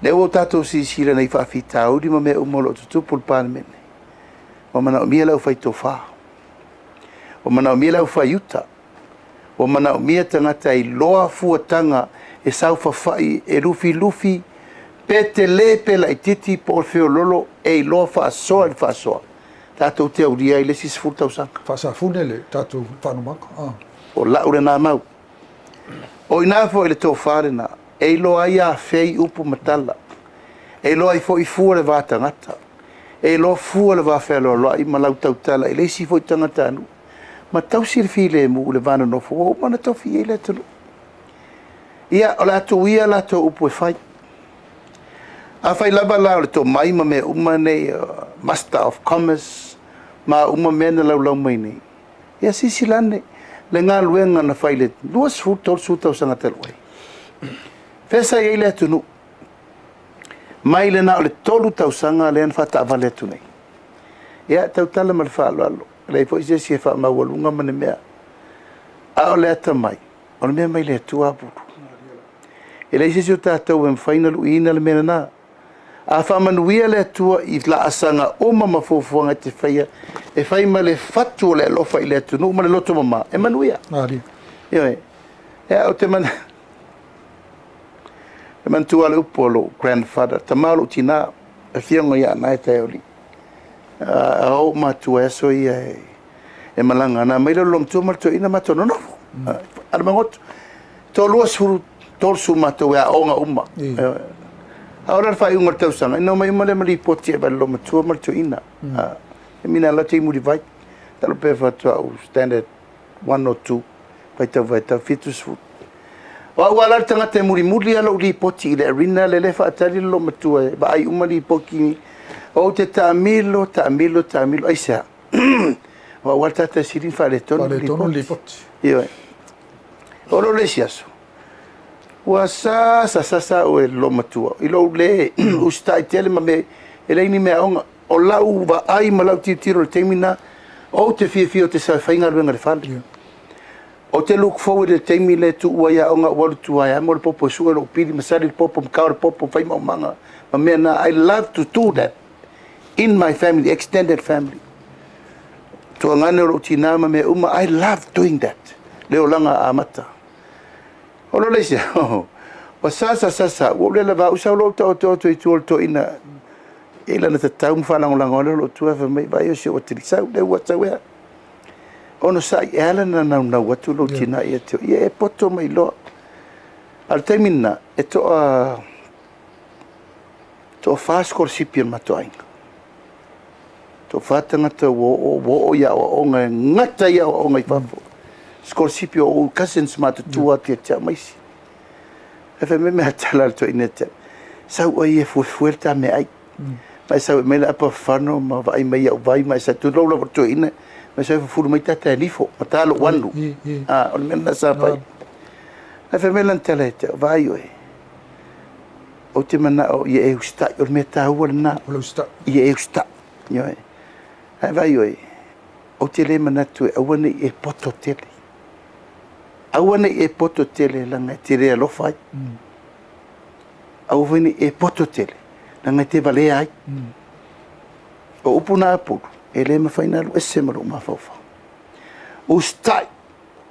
Lea ua tatou silasila nei i faafitauli ma mea uma o lo o tutupu i le Palemene, ua manaomia le aufaitofa, ua manaomia le aufaiuta, ua manaomia tagata e iloa fuataga e saofafai, e lufilufi, pe tele pe laitiiti po o le feoloolo, e iloa faasoa i le faasoa, tatou te aulia ai le isi 10 tausaga. Faasafune le tatou faanumaga. O lau lena mau. O i ina foi i le tofa lena, e iloa ai afei upu ma tala, e iloa ai foi fua le va tagata, e iloa fua le va fealoaloai ma lau tautala i le isi foi tagatanuu, ma tausi le filemu i le va nonofo ua uma ona tofi i ai le atunuu. Ia, o le a tuu ia latou upu e fai. Afai lava la o le tomai ma mea uma nei, Master of Commerce, ma uma mea na laulau mai nei, ia silasila ane le galuega na fai i le 20, 30 tausaga talu ai. Fea sa i ai le atunuu? Mai le na o le 3 tausaga lea na faataavale atu nei. Ia, tautala ma le faaaloalo, e leai foi se isi e faamaualuga ma le mea. A o le atamai, o le mea mai le Atua Apulu. E leai se isi o tatou e mafai ona luiina le mea lena. A faamanuia le Atua i laasaga uma ma fuafuaga e te faia, e fai ma le fatu o le alofa i le atunuu ma le loto mama, e manuia. Ioe. Ia, ou te manatua le upu o lou grandfather, tama o lou tina, afioga ia Anae Taioli. A ou matua e aso ia E malaga ana aumai lea o le loomatua ma le toeaina matou nonofo. A le magoto, toalua sefulu, 30 matou e aooga uma. A oo la i le faaiuga o le tausaga, ina omai uma lea ma lipoti e le loomatua ma le toeaina. Taimi lena la te i Mulivai, masalo pe faatoa ou standard 1 or 2, faitau faitau 70. O au lava la le tagata e mulimuli lava lou lipoti i le arena lea e faatali le loomatua e vaai uma lipoti. Ou te taamilo, taamilo, taamilo, aisea? O au lava le tagata e sili ona faaletonu le lipoti. Ioe. O lo le isi aso, ua sa sa sa sa au e le loomatua i lou le usitai tele ma mea e leai ni mea aoga. O lau vaai ma lau tilotilo i le taimi lena, ou te fiafia ou te sau e fai galuega i le fale. Ou te look forward i le taimi lea e tuua ai aoga ou alu tua e amo le popo e sue lou pili, masali le popo, ma kao le popo, fai maumaga ma mea na. I love to do that in my family, extended family. Tuagane o lou tina ma mea uma, I love doing that. Le olaga amata. O lo le isi, ua sa sa sa sa, ua ou le lava au sau lou taoto i tua o le toeaina e lana tatau ma faalagolago ale o lou tua fai mai vai o si ou atilisau le ua tau ea. Ono sa'i e ala na naunau atu lou tina ia te ia e poto mai loa. A o le taimi lena, e toa 4 sikolasipi o le matou aiga. Toa 4 tagata ua oo i aoaoga e gata i aoaoga i fafo. Sikolasipi o ou cousins matutua atu ia te au ma isi. E fai mai mea tala le toeaina ia te au. Sau oe ia fuefue le ta meaai. Ma e sau e mai le apa fano ma vaai mai au vai ma e sa tulou lava le toeaina. Ma e sau e fufulu mai tata e nifo ma tā lou anu. O le mea lena sa fai. Ae fai mai lana tala ia te au, vaai oe. Ou te manao ia e usitai, o le mea taua lena. O le usitai. Ia e usitai. Ioe. Ae vaai oe, ou te le manatu e aua nei e poto tele. Aua nei e poto tele leaga e te le alofa ai. Aua foi nei e poto tele leaga e te valea ai. O upu na Apulu, e le mafai ona alu ese ma lou mafaufau. Usitai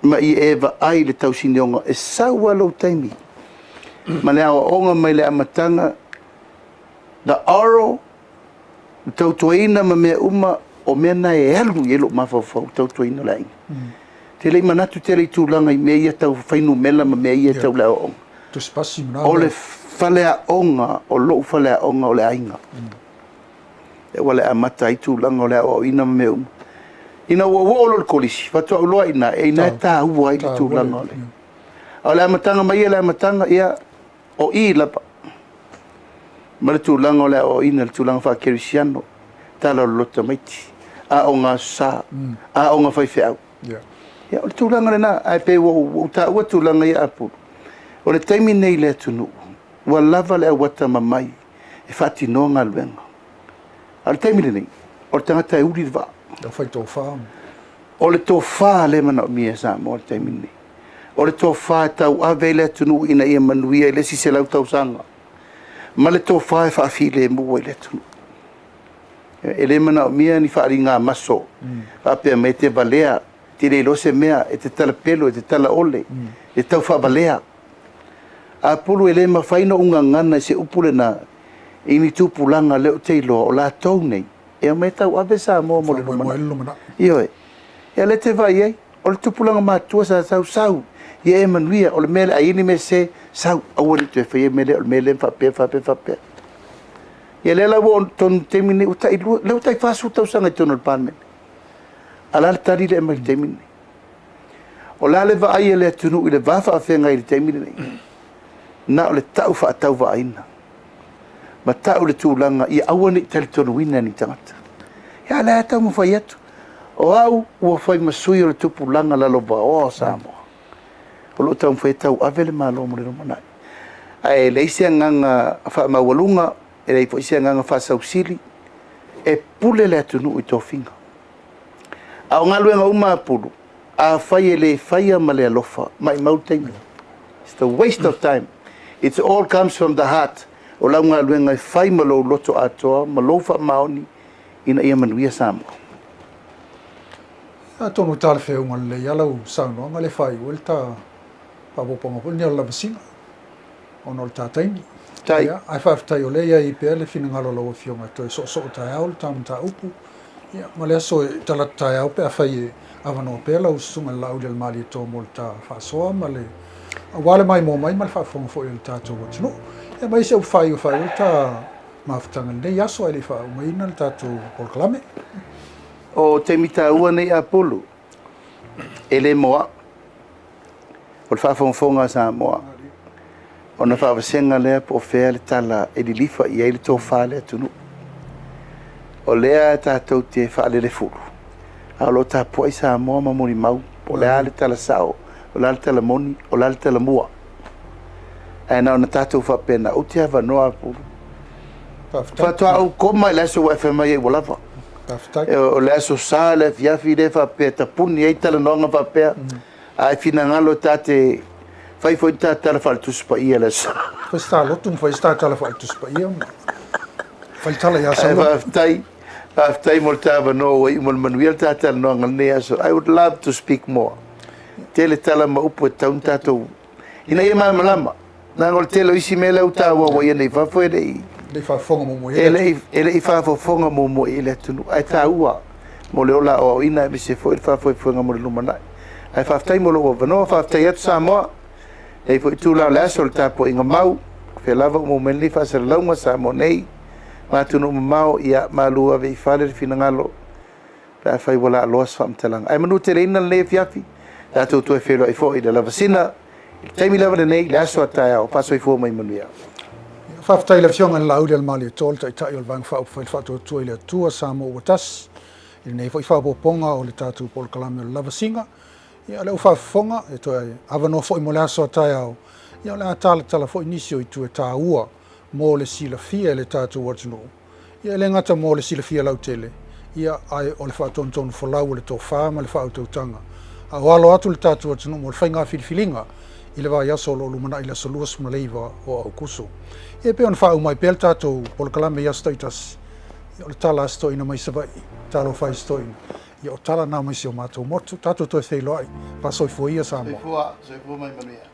ma ia e vaai le tausinioga e sau lava lou taimi. Ma le aoaoga mai le amataga, the oral, le tautuaina ma mea uma, o mea na e alu i ai lou mafaufau, tautuaina o le aiga. Te le i manatu tele i tulaga i mea ia tau fuainumera ma mea ia tau le aoaoga. Tusipasi ma O le faleaoga, o lou faleaoga o le aiga. E ua le amata ai tulaga o le aoaoina ma mea uma. Ina ua oo loa i le kolisi, faatoa ou iloa i ina, e ina e taua ai le tulaga o le. A o le amataga mai ia le amataga, ia, o i lava. Ma le tulaga o le aoaoina, le tulaga faakerisiano, tala o le loto tamaiti, aoga aso sa, aoga faifeau. Ia, o le tulaga lena, ae pei ua ou taua tulaga ia Apulu. O le taimi nei i le atunuu, ua lava le auata mamai e faatinoa galuega. A o le taimi lenei, o le tagata e uli le vaa. E fai tofa. O le tofa lea e manaomia e Samoa i le taimi lenei. O le tofa e tauave ai le atunuu ina ia manuia i le isi 100 tausaga. Ma le tofa e faafilemu ai le atunuu. E le manaomia ni faaligamaso faapea mai e te valea, te le iloa se mea, e te talapelo, e te talaole, e tau faavalea. Apulu e le mafai ona ou gagana i se upu lena i ni tupulaga lea ou te iloa o latou nei e omai e tauave Samoa mo le lumanai. Ioe. Ia lea te vaai ai, o le tupulaga matua sa sau sau, ia e manuia, o le mea le ai ni mea se, sau, aua ne i toe faia mea lea, o le mea lea faapea, faapea, faapea. Ia lea la ua oo tonu i le taimi lenei, ua tai lua, lea ua tai 40 tausaga i totonu o le Palemene. A o le a le tali lea e aumai i le taimi lenei? O le a le vaai a le atunuu i le va faafeagai i le taimi lenei? Na o le tau faatauvaaina ma tau le tulaga ia aua ne i talitonuina ni tagata. Ia a o lea e taumafai atu. O au ua fai ma sui o le tupulaga lalovaoa o Samoa. O lo o taumafai e tauave le Malo mo le lumanai. Ae leai se agaga faamaualuga, e leai foi se agaga faasausili, e pule le atunuu i tofiga. A o galuega uma Apulu, afai e le faia ma le alofa, maimau le taimi. It's the waste of time. It all comes from the heart. O lau galuega e fai ma lou loto atoa, ma lou faamaoni, ina ia manuia Samoa. Atonu e talafeauga lelei lava lau saunoaga le faaiu ai le ta faaopoopoga foi lenei o le lavasiga ona o le ta taimi. Tai. Ia, ae faafetai o lea e i ai pea le finagalo o lau Afioga e toe soosoo taeao le ta mataupu. Ia, ma le aso e Talata taeao pe afai e avanoa pea lau Susuga i le Laaulialemalietoa mo le ta faasoa ma le aua le maimoa mai ma le faafofoga foi a le tatou atunuu. Ia ma isi au faaiu e faaiu ai le ta mafutaga i lenei aso ae le i faaumaina le tatou polokalame. O taimi taua nei Apulu, e le mo au. O le faafogafoga a Samoa, ona faavasega lea po o fea le tala e lilifa i ai le tofa a le atunuu. O lea tatou te faalelefulu, a o lo o tapuai Samoa ma molimau po o le a le tala sao, o le a le tala moni, o le a le tala mua. Ae na ona tatou faapena, ou te avanoa Apulu. Faatoa ou koma i le aso ua e fai mai ai ua lava. O le aso Sa le afiafi lea faapea e tapuni ai talanoaga faapea, a e finagalo ta te fai foi ta tala faale-Tusi Paia i le aso. Fai se ta lotu ma fai se ta tala faale-Tusi Paia ma fai tala ia Saulo. Faafetai, faafetai mo le ta avanoa ua iu ma le manuia le ta talanoaga i lenei aso. I would love to speak more. Tele tala ma upu e tatau ona tatou ina ia malamalama. Leaga o le tele o isi mea lea ua taua ua ia nei fafo e le i Le faafofoga muamua i ai. E le i faafofoga muamua i le atunuu, ae taua mo le ola aoaoina aemaise foi le faafoefoega mo le lumanai. Ae faafetai mo lou avanoa, faafetai atu Samoa. E i ai foi itula o le aso o le tapuaiga mau, o fea lava ua maua mai ai lenei faasalalauga Samoa nei ma atunuu mamao, ia malu ave i fale le finagalo pe afai ua laaloa se faamatalaga. Ae manuteleina lenei afiafi, tatou toe feiloai foi i le lavasina i le taimi lava lenei i le aso a taeao. Faasoifua ma ia manuia. Faafetai i le Afioga i le Laaulialemalietoa, le Taitai o le Vaega Faaupufai le Faatuatua i le Atua Samoa ua Tasi, i lenei foi faaopoopoga o le tatou polokalame o le lavasiga. Ia, o lea ua faafofoga, e toe avanoa foi mo le aso a taeao, ia o le a talatala foi nisi o itu e taua mo le silafia e le tatou atunuu. Ia e le gata mo le silafia lautele, ia ae o le faatonutonu folau o le tofa ma le faautautaga, a o alo atu le tatou atunuu mo le faiga filifiliga i le vaiaso o lo o lumanai i le aso 29 o Aokuso. Ia e pei ona faauma ai pea le tatou polokalame i aso taitasi, ia o le tala a si toeaina mai Savaii, talofa e si toeaina, ia o tala na mai si o matou motu, tatou toe feiloai, faasoifua ia Samoa. Soifua, soifua ma ia manuia.